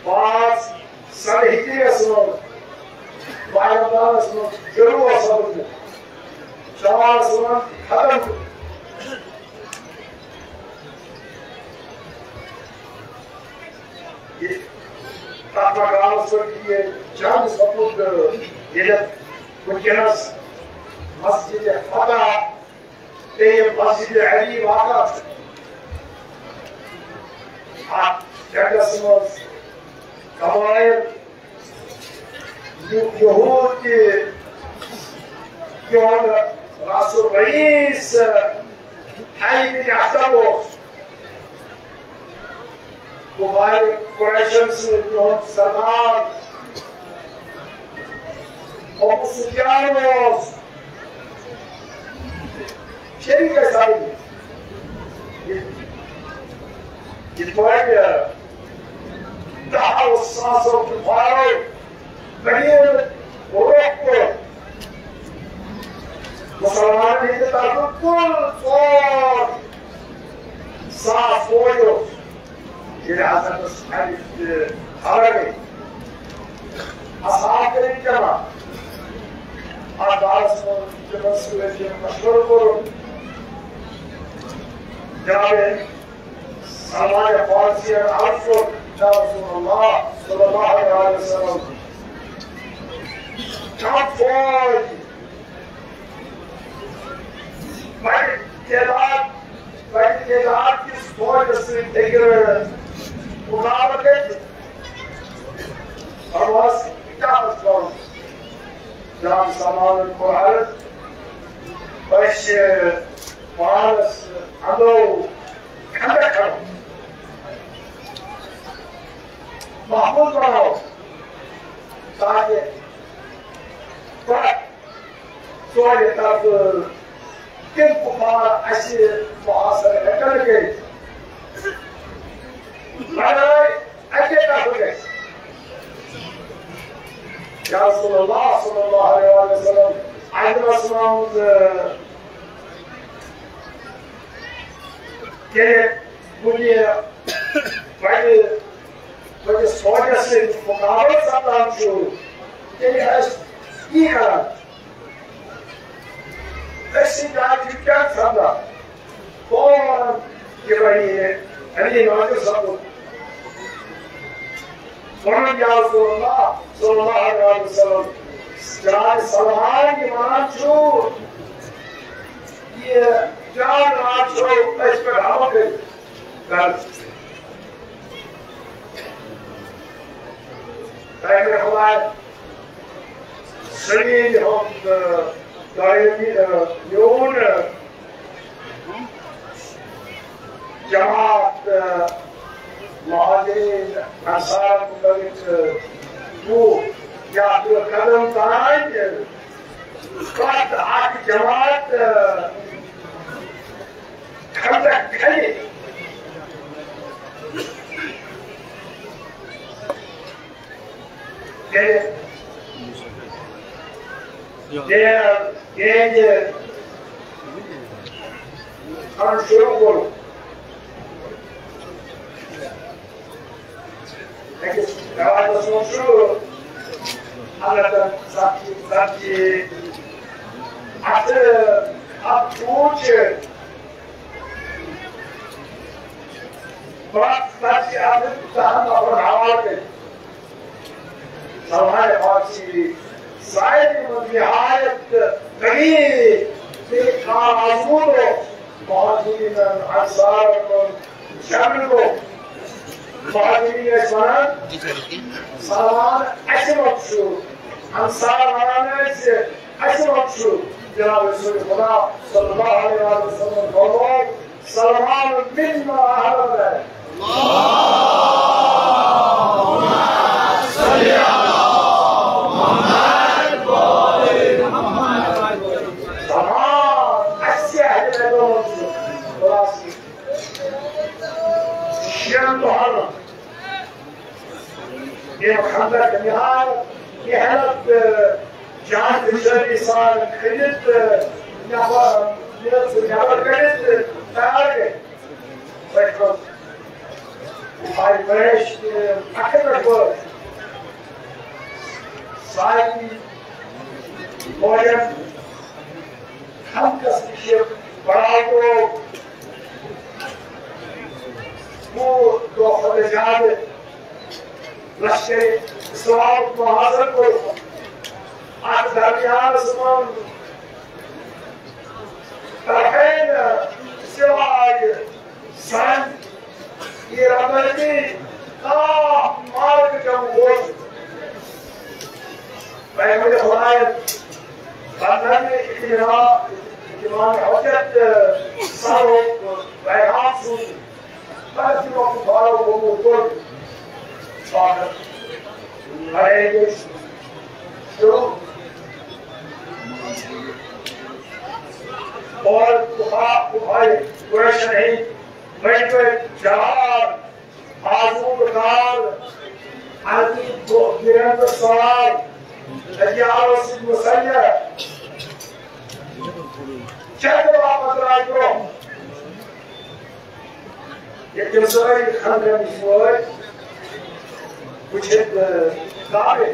پانٛژھ سنہٕ ہجریَس منٛز، ماہِ رمضانَس منٛز جلوس سپُدمُت۔ شوال صٲبَن ختم کوٚرمُت۔ یہِ تَتھ مقامَس پٮ۪ٹھ یہِ جنگ سپُد، ییٚتٮ۪تھ وٕنکیٚنَس مسجد فتح بیٚیہِ مسجد علی واقع چھُ۔ اَتھ جنگَس منٛز قبائل، یہِ-، یہود تہِ، یِہُنٛد رأس الرئیس حی بن اخطب اوس۔ کفار قریشن سۭتۍ تِہُنٛد سردار ابو سفیان اوس شریک سارے۔ یِتھ پٲٹھۍ دَہو ساسو کفارو مدیٖنہٕ روٚخ کوٚر، مُسلمانن ہٕنٛدِ طرفہٕ کُل ژور ساس فوج اوس۔ ییٚلہِ حضرتس اَمِچ خبر گٔے، اصحاب کٔرِکھ جمع۔ اَتھ بارس منٛز تِمن سۭتۍ ییٚلہِ مشورٕ کوٚرُکھ، جناب سلمان فارسی عرض کوٚر، یا رسول اللہ صلی اللہ علیہ وسلم، کم فوج، بڑِ تعداد، بڑِ تعداد کِس فوجس سۭتۍ ہیٚکہِ مقابلہٕ کٔرِتھ؟ فرماس، کیٛاہ اوس کرُن؟ جناب سلمانن کوٚر عرض، أسۍ چھِ پانس اندو خندق کھنو، محفوظ بناوو، تاکہ پرٛٮ۪تھ ژورِ طرفہٕ تِم کُفار اَسہِ محاصرٕ ہٮ۪کن کٔرِتھ۔ لڑٲے اَکے طرفہٕ گژھِ۔ یا رسول اللہ صلی اللہ علیہ وسلم، اَتہِ اوس وَنُن، ییٚلہِ کُنہِ بَڑِ، بَڑِ سوجَس سۭتۍ مُقابلہٕ سَپدان چھُ، تیٚلہِ ٲسۍ یی کران۔ أسۍ چھِ جایہِ چھِ کیٛاہ سَپدان؟ کون وَنان یہِ بَنہِ یہِ؟ علی ناصر صٲبُن وَنُن، یا رسول اللہ صلی اللہ علیہ وسلم، جناب سلمان یہِ وَنان چھُ، یہِ جان آز چھُ أسۍ پٮ۪ٹھ حملہٕ کٔرِتھ۔ غرض، تۄہہِ مےٚ خۄداے سٔنیٖن ہُنٛد، تۄہہِ، میون جماعت، مہاجرین انصار متعلق گوٚو یا قدم تام پرٛٮ۪تھ اکھ جماعت خندق کھنہِ۔ ییٚلہِ، ییٚلہِ، ییٚلہِ کھنُن شروع کوٚر، أکِس رٮ۪وایتَس منٛز چھُ الگ ژتجی، ژتجی۔ اَتھ، اَتھ ژوٗنٛٹھۍ چھِ پانٛژھ ژتجی، اَتھ دَہَن نفرَن حوالہٕ کٔرِتھ۔ سلمان فارسی ساحل منٛز نہایت غریب، بے کار آزمود اوس۔ مہاجرین انصارن منٛز شامل گوٚو۔ مہاجرین ٲسۍ ونان، سلمان اَسہِ منٛز چھُ۔ انصار ونان ٲسۍ، اَسہِ منٛز چھُ۔ جناب رسول خدا صلی اللہ علیہ وسلم فرموو، سلمان منا اہل بیت۔ سلمان اَسہِ اہل بیتو منٛز چھُ۔ خلاص، شیٚن دۄہن ییٚمہِ خندق نہایت محنت تہٕ جان فشٲنی سان کھٔنِتھ تہٕ نٮ۪بر، نٮ۪بر کٔڑِتھ تہٕ تیار گٔے۔ تَتہِ منٛز آیہِ قریش تہِ اَتھٕ پٮ۪ٹھ وٲتۍ۔ سارِنٕے کورٮ۪ن خندقس نِش پڑاو ترٛوو۔ وُہ دۄہ کھۄتہٕ زیادٕ لشکر اسلامُک محاصرٕ کوٚر۔ اتھ درمیانس منٛز طرفین سوائے سانہِ ایرادٲتی کانٛہہ مارکہٕ جنگ اوس۔ پیغمبر خدایَن بندن اطمینان، اطمینان حجت سارو پیغام سوٗزِتھ۔ بس یہِ وقت فاروق عمر کوٚر شہادت۔ لڑٲے گٔے شروع۔ اور کفا-، کفارِ قریشن ہٕنٛدۍ بٔڑۍ بٔڑۍ جوان، آزمودٕ کار، عربی گو-، گِرن تہٕ سوار، ہتھیارو سۭتۍ مسلح، چندٕ باپتھ درٛاے برٛونٛہہ۔ ییٚلہِ تِم سٲری خندقن نِش وٲتۍ، وٕچھِتھ، کعبے۔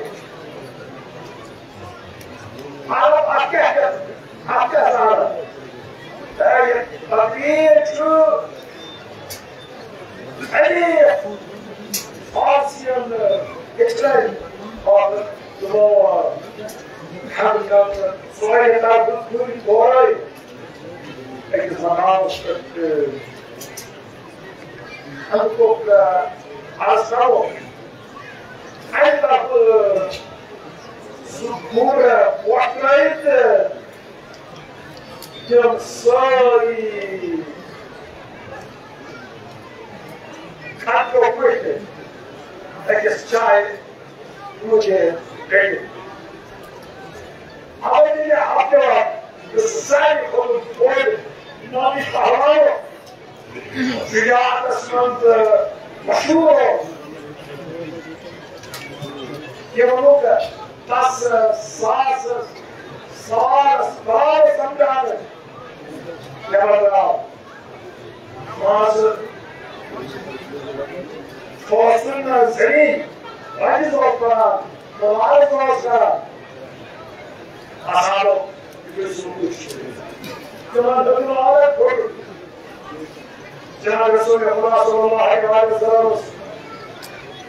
عرب، اتھ کیٛاہ چھِ؟ اتھ کیٛاہ چھِ عرب؟ اے، یہِ تقریر چھُ علی فارسین، اِسلام، اور تِمو، خندقن، سورِ طرفہٕ پوٗرٕ تورے أکِس مقامس پٮ۪ٹھ، خندقُک، عرض کرو۔ اَمہِ طرفہٕ سُہ گُر وۄتھرٲوِتھ تِم سٲری کھٹو پٲٹھۍ أکِس جایہِ مُجہِ کٔرِتھ۔ اَوَے ییٚلہِ عبداللہ یُس ساروی کھۄتہٕ بوٚڑ نامی پہلوان اوس، شجاعتس منٛز مشہوٗر اوس۔ یہِ ووٚنُکھ تس ساسس سوالس سوال سمجھاونہٕ نٮ۪بر درٛاو۔ مان ژٕ، اوسُن زٔمیٖن رجز اوس کران، مُبارز اوس کران۔ اصحابو یہِ سوٗنٛچ۔ تِمن دوٚپ تِمو، اَوَے کھوٚتُکھ۔ جناب رسول خدا صلی اللہ علیہ وسلم اوس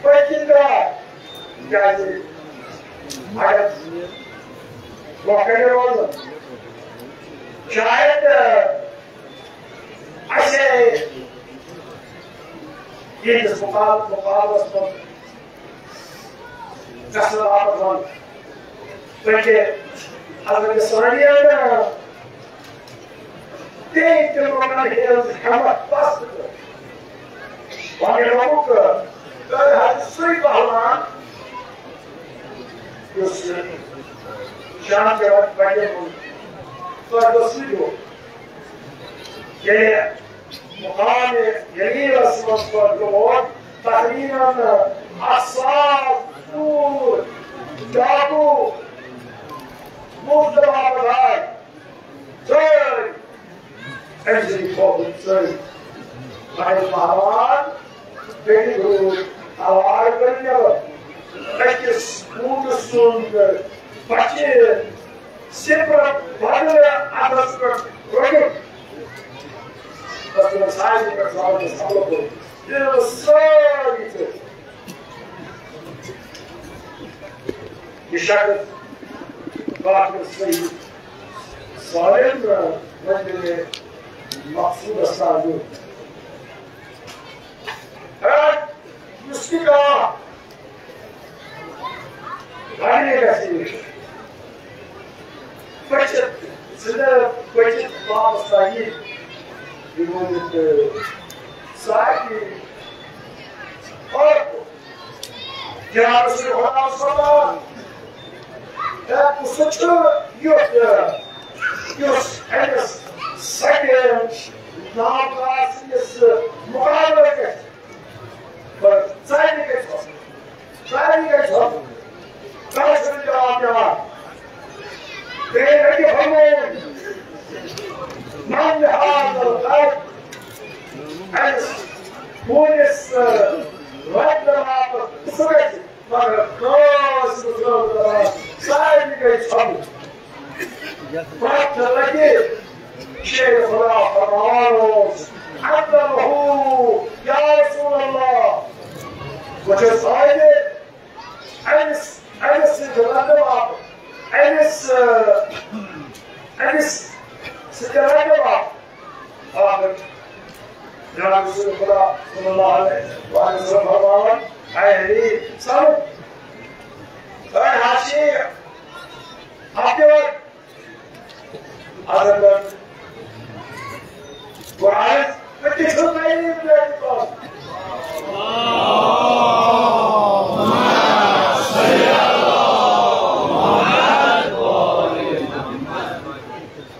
پٔتۍ کِنۍ درٛاے۔ کیٛازِ؟ اگر برٛونٛہہ کَنہِ روزُن، شاید، اَسہِ ییٚتِس مُقابل-، مُقابلَس منٛز گژھنہٕ باپتھ وَنہٕ۔ بلکہِ حضرت ثانیہ بیٚیہِ تِم لوٗکَن ہٕنٛز ہٮ۪مَتھ پَست کٔر۔ وۄنۍ ییٚلہِ ووٚنُکھ، تۄہہِ حظ چھُ سُے پہلوان، یُس شام کے وقت پَتہٕ ووٚن، تۄہہِ گوٚو سُے دیُن۔ ییٚلہِ مقام یلیلس منٛز پٲدٕ گوٚو، تقریباً اکھ ساس ژوٗر ڈاکو مُزدلفہ پٮ۪ٹھ آے۔ سٲری أمۍ سٕنٛدۍ کھووُر سٲری۔ مگر پہلوان بیٚیہِ روٗد تلوار کٔرِتھ نٮ۪بر۔ أکِس اوٗنٹہٕ سُنٛد بچہِ سِپرٕ بدلہٕ اَتھس پٮ۪ٹھ رٔٹِتھ۔ بس تِمن سارنٕے پٮ۪ٹھ زبردست حملہٕ کوٚرمُت۔ ییٚلہِ سٲری تہِ یہِ شخص باقٕے صحیح سالم منزلِ مقصودس تام ووت۔ ہے، یُس تہِ کانٛہہ وَنہِ گژھِ پٔچِتھ، زِندٕ پٔچِتھ واپس آیہِ، یہِ ؤنِتھ، سُہ آیہِ اور جناب رسول خدا صلی اللہ علیہ وسلم، ہے، سُہ چھُ یُتھ، یُس أمِس سَتہِ ناو کار سٕنٛدِس مُقابلَس گژھِ۔ پر سارنٕے گژھِ آسُن۔ سارنٕے گژھِ آسُن۔ کانٛہہ چھُنہٕ جواب دِوان۔ بیٚیہِ ہیٚکہِ فرمٲوِتھ، من هذا القلب؟ أمِس ہوٗنِس، ٲ، رۄپنہٕ باپتھ سُہ گژھِ، مگر کٲنٛسہِ نہٕ ضروٗرت آسہِ۔ سارنٕے گژھِ آسُن۔ پتھ لگہِ شیر خدا فرمان اوس، "عظمہ، یا رسول اللہ، بہٕ چھُس عٲجز، أمِس، أمِس سۭتۍ رَٹہٕ بہٕ، أمِس، أمِس سۭتۍ رَٹہٕ بہٕ۔" آخر جناب رسول خدا صلی اللہ علیہ وسلم فرماوان، اے حبیب، سَنُن، اے حاشی، اَتھ کیٛاہ وَنہٕ؟ اگر قرآن پٮ۪ٹھ چھُ تعلیٖم دِوان۔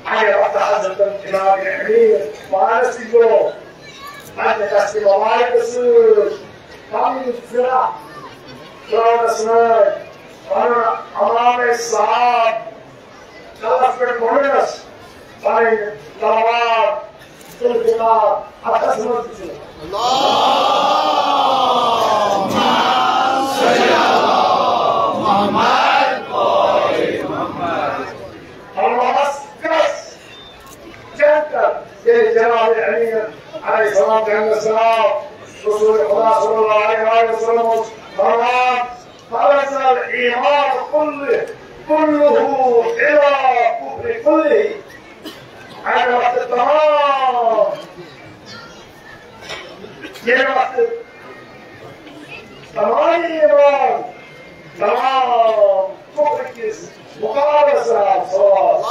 اگر وقت حضرت جناب امیر پانس تہِ گوٚو، پننہِ دستہِ مبارکہٕ سۭتۍ پنٕنۍ ذرا ترٛاونس منٛز پنُن عمامے صاف کلس پٮ۪ٹھ گۄڈٕنس پنٕنۍ تلوار ذوالفقار اتھس منٛز دِژمٕژ۔ اللہس کس جنت ییٚلہِ جناب امیر علیہ السلام جنتس درٛاو، رسول خدا صلی اللہ علیہ وسلم اوس فرمان، فرض الایمان کلہ، کلہ الی کفر کلہ۔ اَمہِ وقتہٕ تمام، ییٚمہِ وقتہٕ تمام ایمان تمام کفر کِس مقابلس منٛز صلوات۔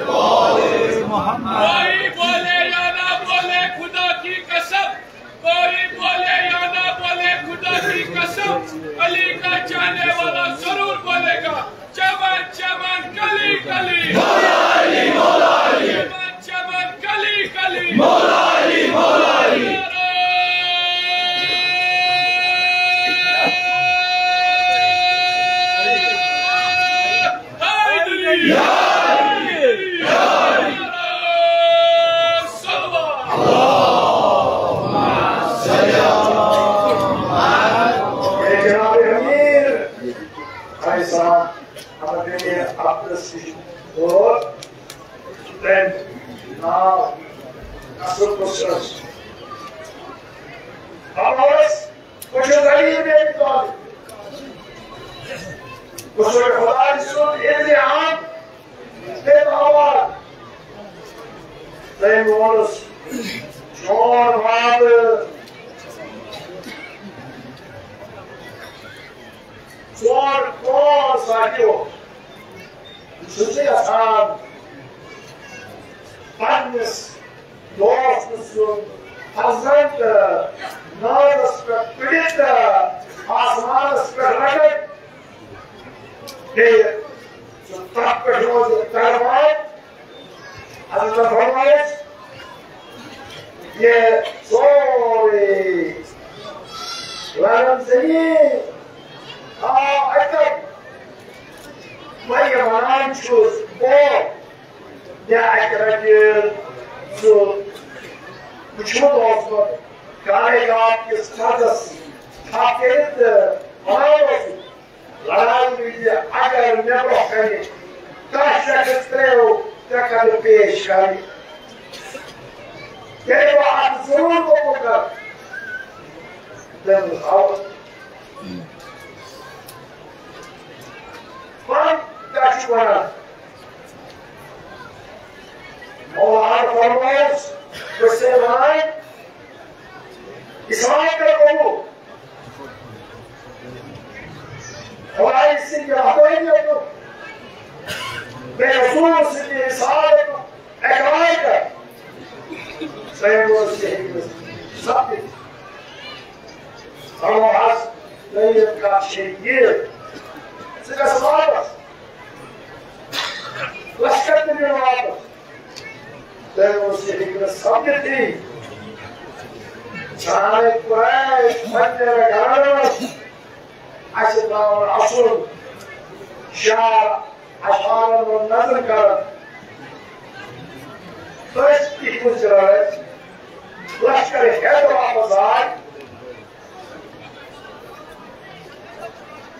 کوئی بولے یا نہ بولے، خدا کی قسم، کوئی بولے یا نہ بولے، خدا کی قسم، علی کا چاہنے والا ضرور بولے گا۔ چمن چمن، گلی گلی، مولا علی، مولا علی۔ چمن چمن، گلی گلی، مولا علی، مولا علی۔ نعرہ حیدری۔ یا علی، یا علی۔ نعرہ صلوات۔ اے جناب امیر، بھائی صاحب، ہمارے لیے آپ کا اور تٔمۍ ناو اصل پٲٹھۍ۔ بہٕ اوسُس، بہٕ چھُس علی بن طالب۔ بہٕ چھُس خۄداے سُنٛد اِنعام تہٕ آواز۔ تٔمۍ ووٚنُس، چون وعدٕ ژور پانٛژھ ساتھیو، بہٕ چھُس یژھان پننِس دوست سُنٛد فرزند نازس پٮ۪ٹھ پٔرِتھ آسمانس پٮ۪ٹھ رٹن۔ بیٚیہِ چھُ تتھ پٮ۪ٹھ روزِ درمان۔ حضرت فرمٲیِس، یہِ سورُے لرن زٔمیٖن آو اَتٮ۪ن۔ وۄنۍ یہِ وَنان چھُس بہٕ، مےٚ اَکہِ لَٹہِ سُہ وٕچھمُت اوسمُت، کائنات کِس فردَس تھپھ کٔرِتھ وَنان اوسُس، لڑائی وِزِ اگر مےٚ برٛونٛہہ کنہِ کانٛہہ شخص ترٛیو، ژےٚ کَرٕ پیش کَرٕنۍ۔ تیٚلہِ بہٕ اَتھ ضروٗر قبوٗل کَرٕ۔ تٔمۍ دوٚپ، اَوٕ۔ پَن کیٛاہ چھُ وَنان؟ مولانا فرمٲیِس، بہٕ چھُسے وَنان، اِسلام کَر قبوٗل۔ خۄدایہِ سٕنٛدِ وحدٲنیتُک، بیٚیہِ رسوٗل سٕنٛدِ رسالتُک اقرار کَر۔ سید اوس یہِ ہیٚکہِ نہٕ سَپدِتھ۔ فرموہَس، دوٚیِم کَتھ چھےٚ یہِ، ژٕ گژھ واپس۔ لشکر تہِ نِن واپس۔ تٔمۍ ووٚن، یہِ ہیٚکہِ نہٕ سَپدِتھٕے۔ سانہِ قریش پننہِ گرن منٛز اَسہِ ترٛاوُن اَسُن شعر اشعارن منٛز نظم کران۔ أسۍ تہِ کُنہِ جایہِ لشکر ہٮ۪تھ واپس آے۔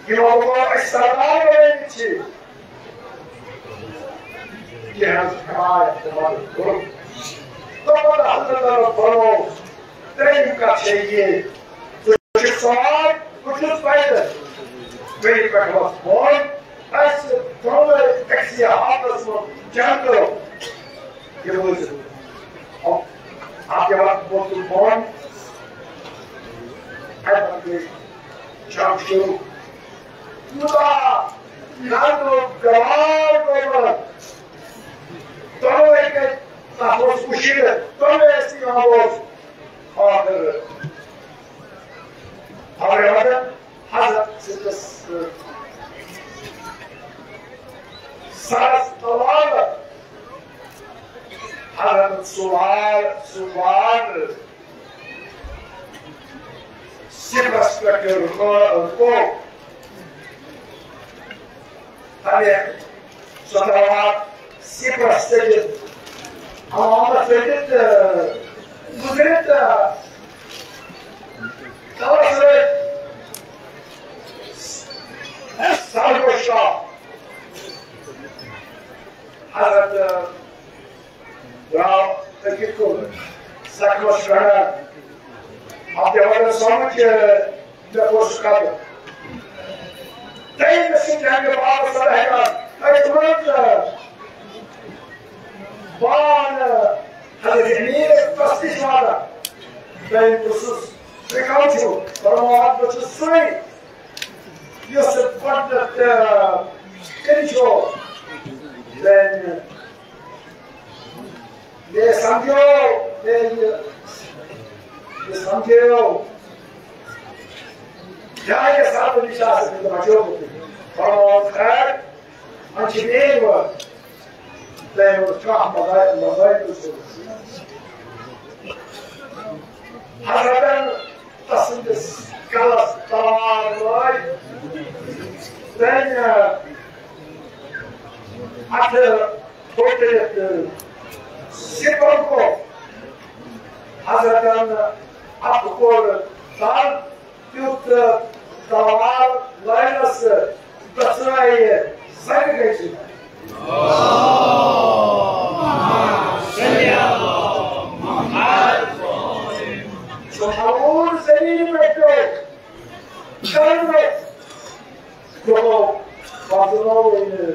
یِمو ووٚن، أسۍ سردار بنٲوِتھ چھِ۔ کینٛہہ حظ حمایت تہٕ مدد کوٚرُکھ۔ تہٕ پتہٕ حضرتن فرموو، ترٛیٚیِم کتھ چھےٚ یہِ، ژٕ چھُکھ سوار، بہٕ چھُس پیدل۔ مےٚ پٮ۪ٹھ وۄتھ بۄن، اَسہِ دۄنوَے أکسٕے حالتس منٛز جنگ کرو۔ یہِ بوٗزِتھ، اَتھ کیٛاہ وَنان، ووٚتھُن بۄن۔ اَمہِ پَتہٕ گٔے جنگ شروٗع۔ یوٗتاہ نرم و گوار گوٚو وَنان۔ دۄنوَے گٔے، تَتھ اوس مُشکِل، دۄنوَے ٲسۍ یِوان بوز۔ ٲخٕر، ٲخٕر حضرت سٕنٛدِس سرس تلوار، حضرت سُوار، سُوار سِپرس پٮ۪ٹھ رُکو۔ تَمہِ سۄ تلوار سِپرس ژٔٹِتھ، عمامس ژٔٹِتھ، گُزرِتھ، تلس سۭتۍ سرگوش آو۔ حضرت درٛاو تہٕ کِتھ کٔنۍ زخمس پٮ۪ٹھ۔ اتھ پٮ۪وان سمجھ، مےٚ کوٚر سُہ قتل۔ تٔمۍ سٕنٛدِ جنگہٕ باپتھ صداے کار، أسۍ وَنان تہٕ پانہٕ حضرت امیر تس نِش واتان۔ تۄہہِ پرٛژھُس، تُہۍ کَم چھِو؟ فرمووُکھ، بہٕ چھُس سُے، یُس گۄڈٕنٮ۪تھ، آ، کٔرِتھ چھُ۔ تٔمۍ مےٚ سمجھو، مےٚ یہِ، یہِ سمجھو۔ جایہِ ساتہٕ نِش آسہِ نہٕ بچومُت۔ فرمووُکھ، خیر، وۄنۍ چھِ میٛٲنۍ وٲرۍ۔ تٔمۍ ووٚن، کانٛہہ مزاق، مزاق اوس۔ حضرتن تسٕنٛدِس کلس تلوار لٲج۔ تٔمۍ اَتھٕ پھوٚٹرِتھ زِپر کوٚر۔ حضرتن اَتھٕ کوٚر تل، تیُتھ تلوار لٲنس دژرٲیِتھ زنٛگہٕ گٔژھِتھ۔ سُہ ہاوُن زٔمیٖنہِ پٮ۪ٹھ پیوٚو، شرمہٕ۔ دوٚپُن، پتہٕ گوٚو وۄنۍ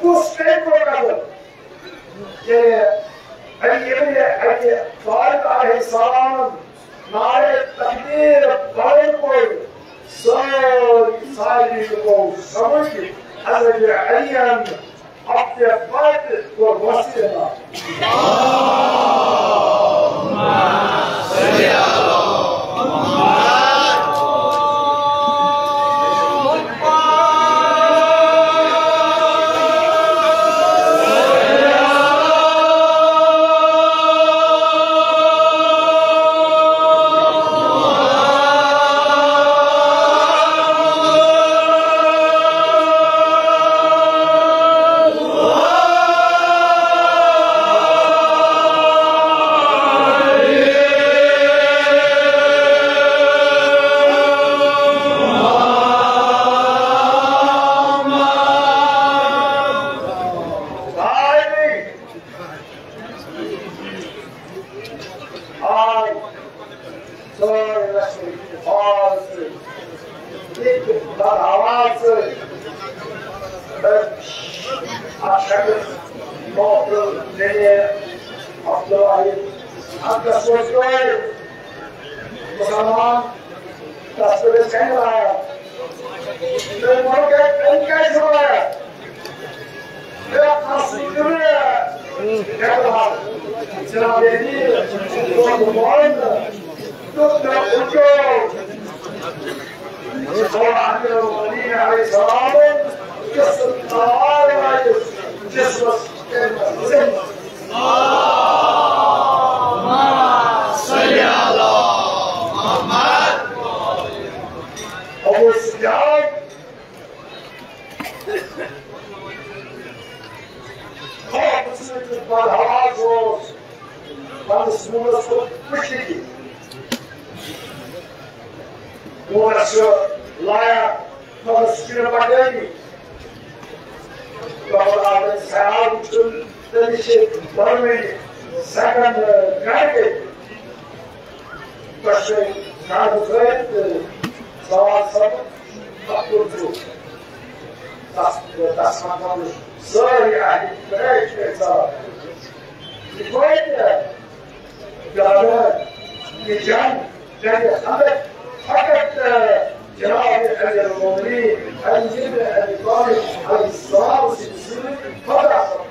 کُس کٔمۍ کوٚر قتل؟ ییٚلہِ علی ابن ابی طالب علیہ السلام نعرِ تکبیر بلند کوٚر، سٲری، سارنٕے لُکو سمجھ حضرت علی ین اَتھ پٮ۪ٹھ واتہِ اور وسیع۔ آے سٲنۍ رسول حفاظ تہٕ ییٚتہِ بدحواس تہٕ اَتھ شخص محترم جنید عبدالواحد حقس منٛز ترٛٲوِتھ مُسلمان تَس پٮ۪ٹھ ٲسۍ کَنہِ لایان۔ تٔمۍ ووٚن، کیٛاہ، تٔمۍ کیٛازِ چھُ لایان؟ ابو سفیان خوفہٕ سۭتۍ بدحواس اوس، پننِس موٗلس کوٚر پُشت تہِ۔ موٗلس چھُ لایق، مگر سُہ چھُنہٕ پکٲنی۔ بابا آدم صاحب چھُ، تٔمِس چھِ دۄنوٕنی زنٛگن گنٛڈ کٔرِتھ۔ تۄہہِ چھُ ناو تھٲوِتھ تہٕ سوال سَمجھ، اَتھ کوٚر ژٕ۔ تَس، تَس منٛز ووٚن سٲری اہلِ قریش ٲسۍ ژاو۔ یہِ توتہِ، یہِ جنگ، جنگ خندق، فقط، جناب امیر المومنین علی ابن ابی طالب علیہ السلام سٕنٛدِ سۭتۍ بدر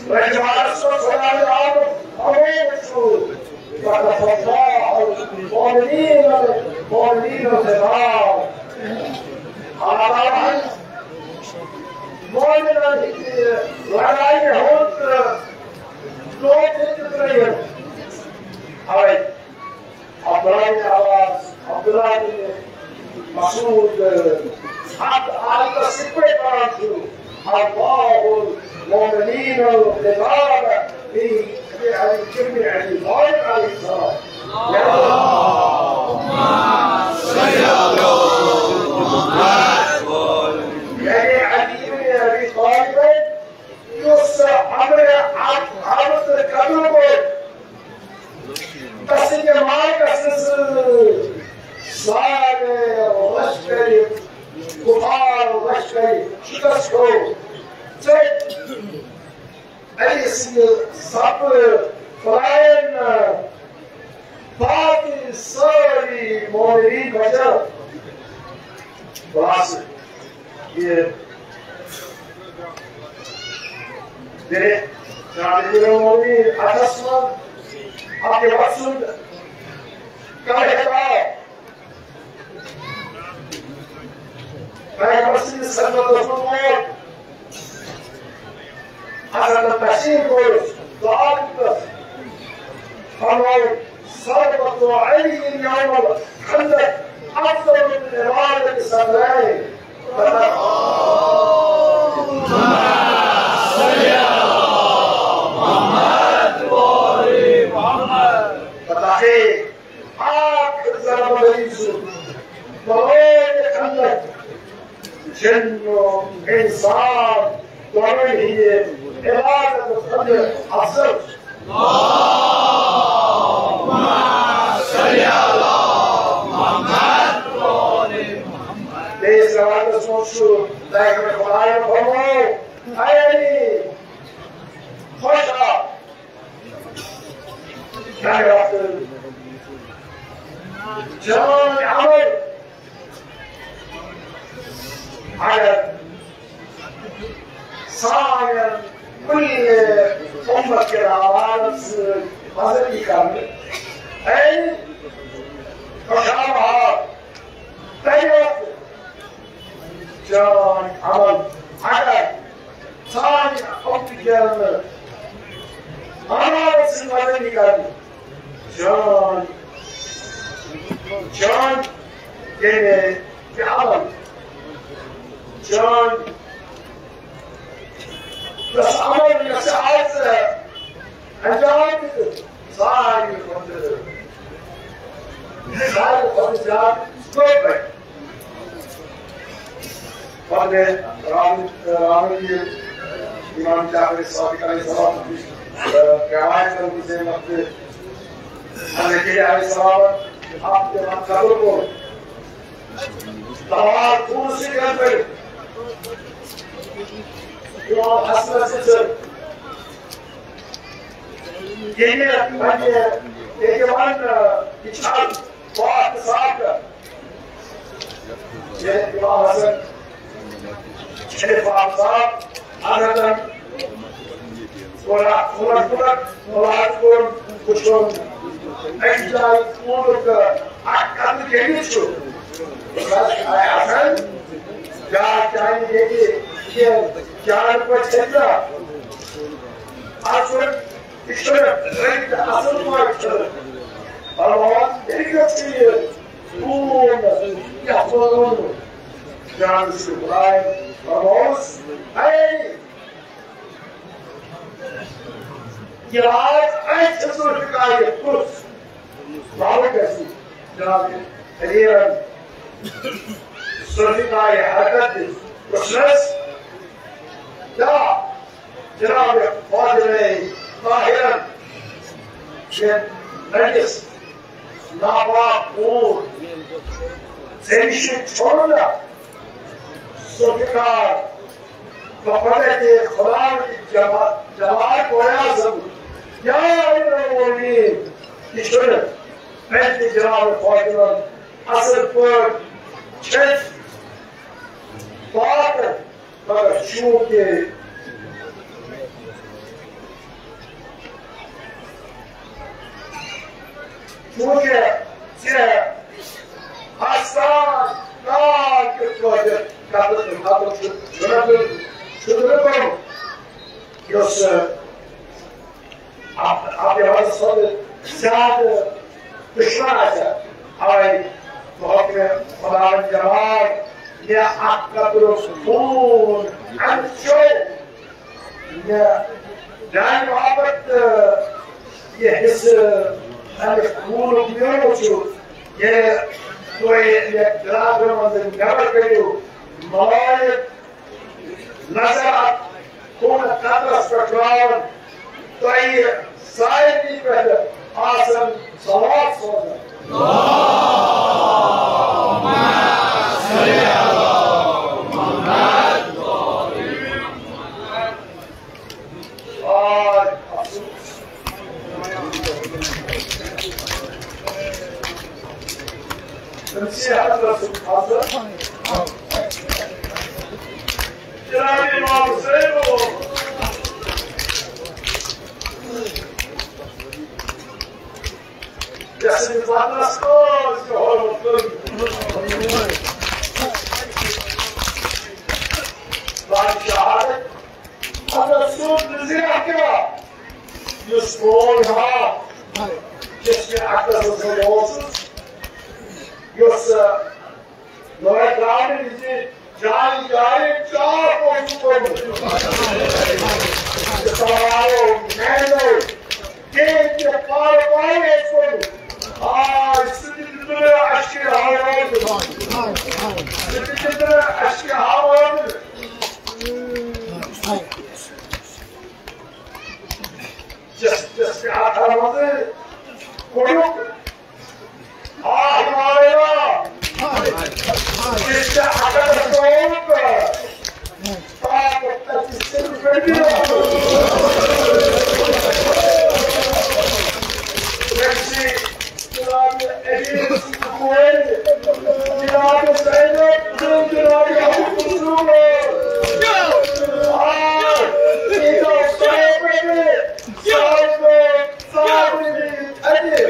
رجوانس منٛز خۄدایہِ آمُت، اَوَے وٕچھِو، لقد رضي الله عن المؤمنين، المؤمنين القتال۔ اللہ تعالیٰ ہن مومنن ہٕنٛدِ لڑایہِ ہُنٛد لوٚت ہیٚکہِ ترٛٲوِتھ۔ اَوَے عبداللہ بن عباس، عبداللہ بن مسعود، اتھ آیتس سۭتۍ پٲٹھۍ پران چھُ، اللہ المؤمنین القتال فی جمع علی طالب علیہ السلام۔ یعنی علی بن ابی طالب یُس امر عرض قتل کوٚر، تسٕنٛدِ مالکس سۭتۍ سارے لشکرِ کفار لشکرِ شکست علی سٕنٛدِ سپہٕ پھٔلایَن باقٕے سٲری مومنیٖن بچو۔ خلاصہٕ، یہِ دِلہِ جناب امیٖر المومنیٖن اَتھس منٛز اَتھ وَتھ سُنٛد کانٛہہ ہیٚکا پیغمبر سٕنٛدِس خدمتس منٛز ووت۔ حضرت تسلیم گوٚو، دعا دِژ۔ فرموو، "صلوات علی یوم الخندق افضل من عبادت صدرین۔" پتہ آخر ضرب علی سُنٛد بلوچ اندر جن و انسان دونوں ہی عبادت قدر افضل۔ بیٚیِس روایتس منٛز چھُ دائم خدایَن فرموو، اے علی، خوش آ۔ چٲنۍ عمل اگر سانٮ۪ن کُلہِ اُمت کٮ۪ن اعمالن سۭتۍ وزن یی کرنہٕ، اے خوشحال حال، تمہِ وقتہٕ چٲنۍ عمل اگر سانہِ اُمتہٕ کٮ۪ن اعمالن سۭتۍ وزن یی کرنہٕ، چٲنۍ، چٲنۍ یعنی یہِ عمل، چٲنۍ یۄس عمل، یۄس آز انجام دِژ، ساروی کھۄتہٕ، ساروی کھۄتہٕ زیادٕ لوٚگ مےٚ۔ پتہٕ گٔے راوی، راوی یہِ امام جعفر صادق علیہ السلام نِش، تہٕ روایت کٔرمٕژ أمۍ وقتہٕ حضرت علی علیہ السلام اکھ تہِ وقت قتل کوٚر۔ تلوار خوٗنہٕ سۭتۍ رٔٹِتھ امام حسنس سۭتۍ۔ ییٚلہِ وۄنۍ ییٚتہِ وۄنۍ، یہِ چھُ اکھ پاک صاف کر۔ ییٚلہِ امام حسن چھِ پاک صاف، حضرتن کوٚر اکھ کوٚر کوٚر کوٚر کوٚر کوٚر کوٚر۔ أکِس جایہِ کوٗنُک اکھ قطرٕ کٔمِس چھُ؟ بس آے حسن، بیٛاکھ جایہِ ییٚتہِ یہِ جان پٲٹھۍ چھٔکۍ نا۔ اَتھ چھُنہٕ، یہِ چھُنہٕ رٔنِتھ اَصٕل پٲٹھۍ چھُنہٕ۔ فرماوان، ییٚلہِ یہِ چھُ یہِ کوٗن یَتھ منٛز روٗدمُت۔ جان چھُ خداے فرموس، اے یہِ راز اَتہِ چھِ ذوالفقار کُس؟ معلوم گژھِ جناب حریرن ذوالفقار حرکت دِژ۔ پرٛژھنس، کیٛاہ جناب فاضلے طاہرن چھِ نٔنِس ناپاک کوٗر ژےٚ نِش چھوٚلُن نا؟ ذوالفقار، بہٕ خۄدا تہِ خۄداوند جما-، جمال گویا ضروٗر۔ یا امیر المومنین، یہِ چھُنہٕ مےٚ تہِ جناب فاضلن اصل پٲٹھۍ چھٔتۍ پاک، مگر چوٗنٛکہِ، چوٗنٛکہِ ژےٚ آستان کار کِتھ پٲٹھۍ قتل، قتل چھُ، چھُنہٕ، چھُنہٕ کوٚرمُت، یُس، اتھ، اتھ لحاظس منٛز زیادٕ دُشمن آسہِ ہا، اوے محترم خداوند جمال، مےٚ اتھ قطرُک خوٗن اَمہِ چیو مےٚ میانہِ باپتھ تہٕ یہِ حصہٕ اَمہِ خوٗنُک میونُک چھُ، ییٚلہِ تُہۍ یہِ گرٛاکرٕ منٛز نٮ۪بر کٔرِو، ملٲیِتھ نظر اتھ خوٗنہٕ قطرس پٮ۪ٹھ ترٛاوان، تۄہہِ سارنٕے پٮ۪ٹھ آسن صلوات سوزان۔ حضرت سوز یہِ حرمت کٔرِو۔ بادشاہ حضرت سوز نظیر احترام یُس قول ہا، یُس مےٚ اَکس منٛز اوسُس، یُس، ٲہ، نوے ترٛاونہٕ وِزِ جایہِ جایہِ چاپ اوسُکھ کوٚرمُت۔ تہٕ سوالو میانیو کینٛہہ تہِ پارٕ پارٕ اوس کوٚرمُت۔ آ، سُہ تہِ دیُت نہٕ مےٚ اَسہِ کہِ حوالہٕ۔ سُہ تہِ دیُت نہٕ مےٚ اَسہِ کہِ حوالہٕ۔ جس، جس کے ہاتھ آ رہے، کوڑو۔ آہ، مارے نا۔ جس کے ہاتھ آ رہے، کوڑو۔ پاک تک سے بڑھ گیا۔ جناب علی کوئی، جناب زینب، جناب ابو کلثوم۔ آج، سیدھا صاحب نے، صاحب نے، صاحب نے، علی۔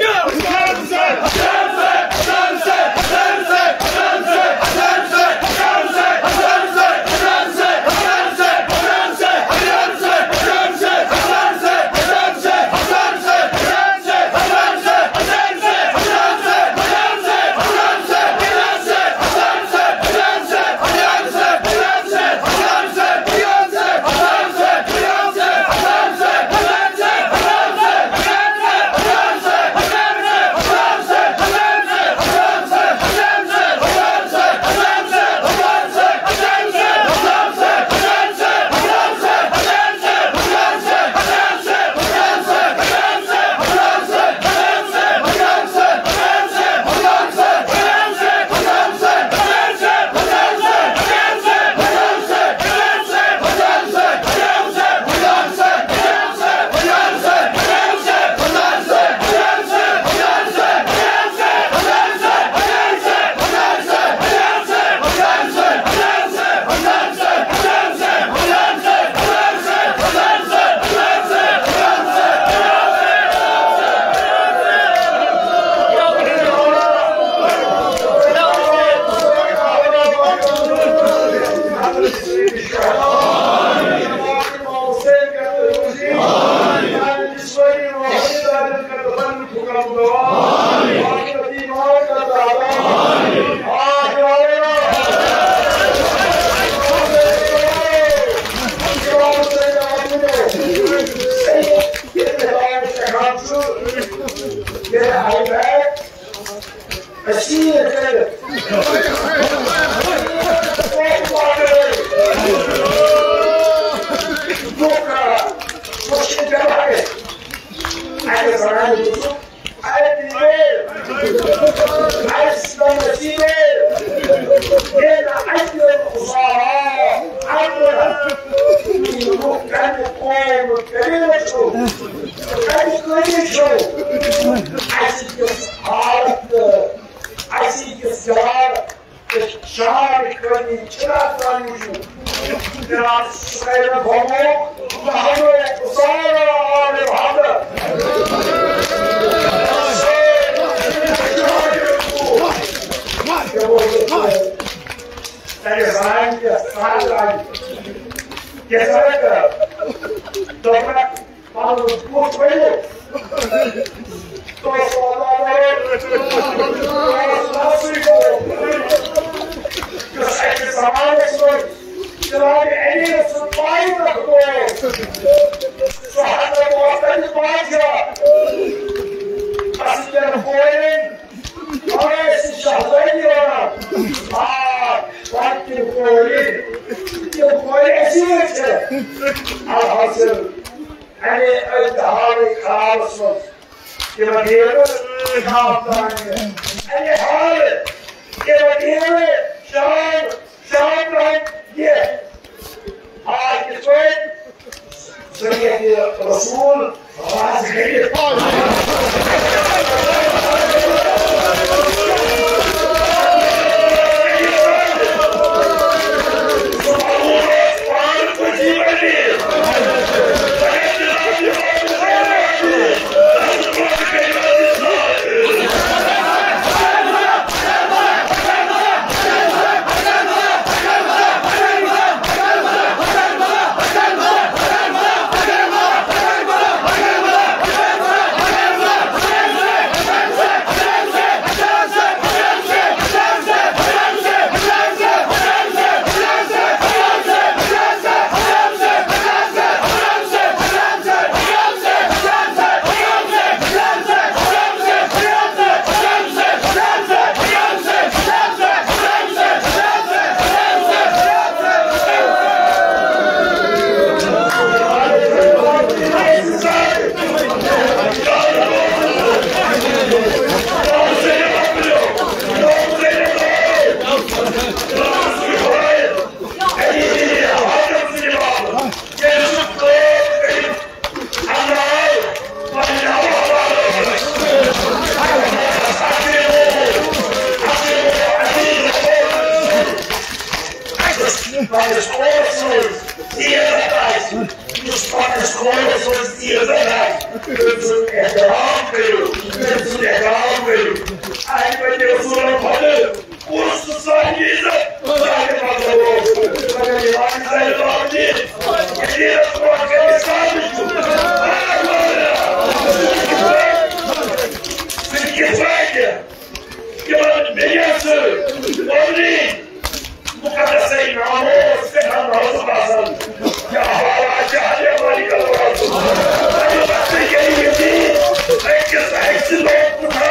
شعر کٲمی چھِنہٕ اَتھ تام موٗجوٗد۔ جناب سُہیل بھومو، محمد حسین عالم حضرت۔ تیٚلہِ زانہِ کیٛاہ، سانہِ زانہِ کیٛاہ۔ کیٛاہ سا، دوٚپمَکھ، پَنُن بُتھ ؤنِو۔ تۄہہِ چھُ اللہ تعالیٰ یُس اَکہِ زمانَس منٛز جناب علی رسول پایہِ تَتھ گوٚو۔ سُہ حضرت اوس تَتہِ بادشاہ۔ اَصٕل کورٮ۪ن ٲسۍ شہزادی وَنان۔ آ، پَتہٕ تِم کورِ، تِم کورِ اَسی منٛز چھِ۔ الحاصل، اَمے أتھۍ حالٕے حالَس منٛز تِمَن ییٖرٕ شام تام یہِ۔ اَمہِ حالہٕ تِمَن ییٖرٕ شام، شام تام یہِ۔ آ، یِتھ پٲٹھۍ سنت رسول راز گٔیِتھ۔ عزت آسہِ، تٔمۍ سُنٛد احترام کٔرِو، تٔمۍ سُنٛد احترام کٔرِو۔ اَسہِ پَزِ رسوٗلَن کھۄتہٕ کُس سُہ صاحبِ عزت، صاحبِ مقدر اوس؟ مگر یہِ وَنہِ زَنہِ باوجی، ییٚلہِ یہِ رسول کٔمِس سامنے چھُ، سُہ کِتھ پٲٹھۍ؟ یِمَن میٖڈیا سۭتۍ، پبلک، مقدس ناموس سٮ۪ٹھاہ نازُک آسان۔ کیا حالات چھِ حضرت مالک الغوث؟ تَمہِ وقتہٕ ییٚلہِ ییٚتہِ أکِس أکۍ سٕنٛدِ لوٚگ کُٹھا،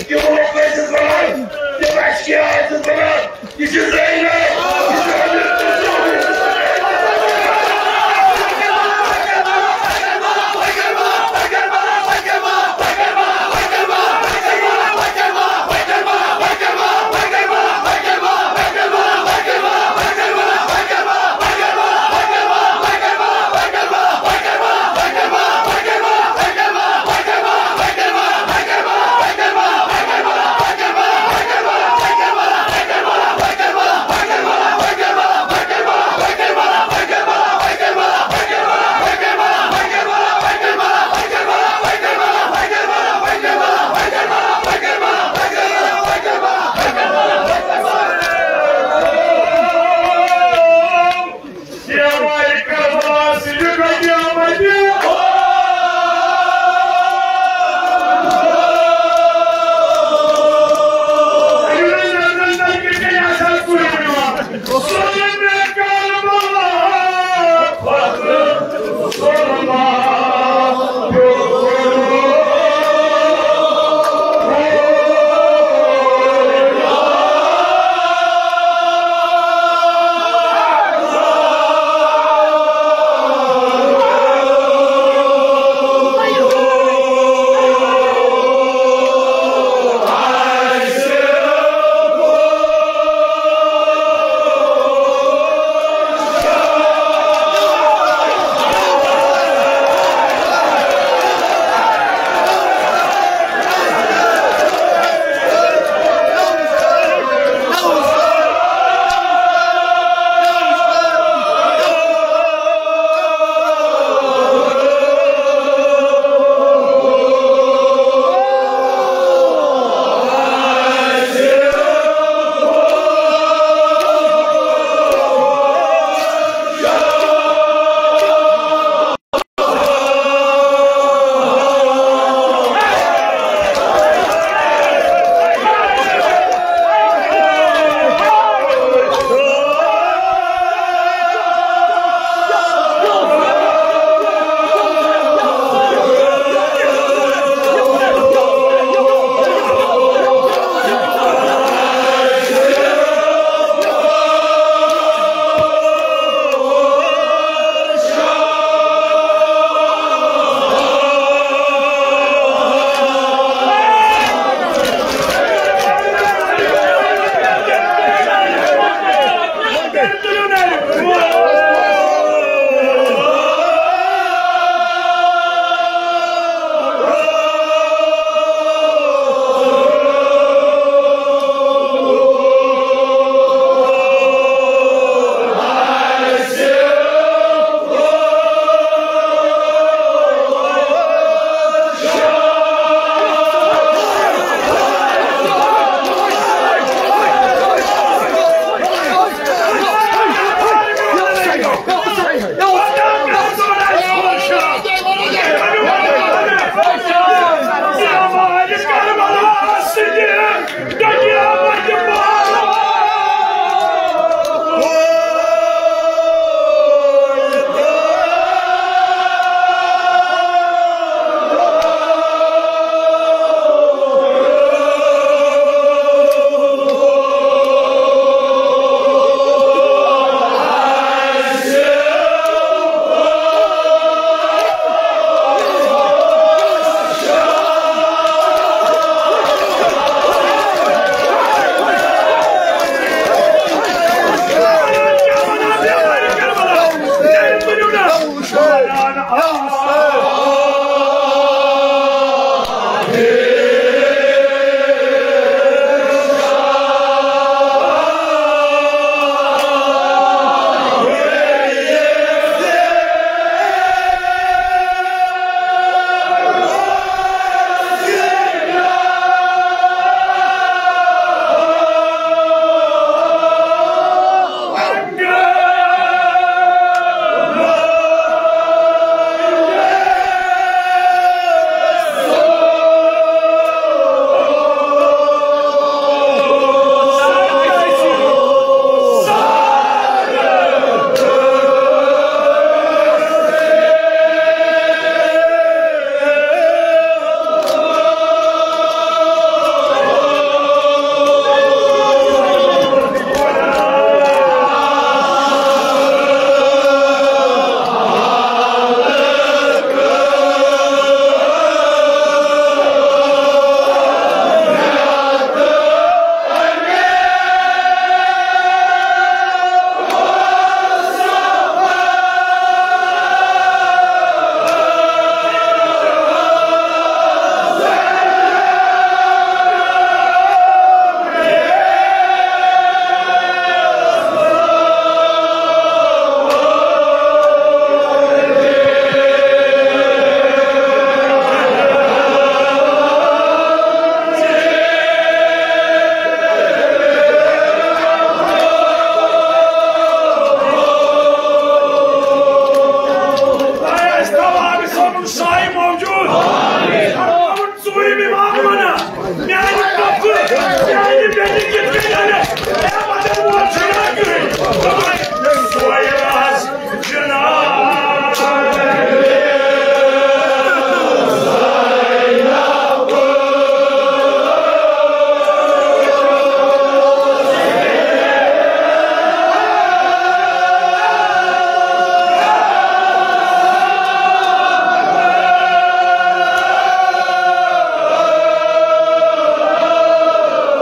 تِمو کٲنٛسہِ زَنان، تِم اَسہِ کیٛاہ آسہِ زَنان؟ یہِ چھِ زینب، یہِ چھِ حضرت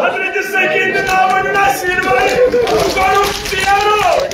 حضرت سکین تہٕ ناوَن نصیر بھائی، کرُن پیارو۔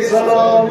سلام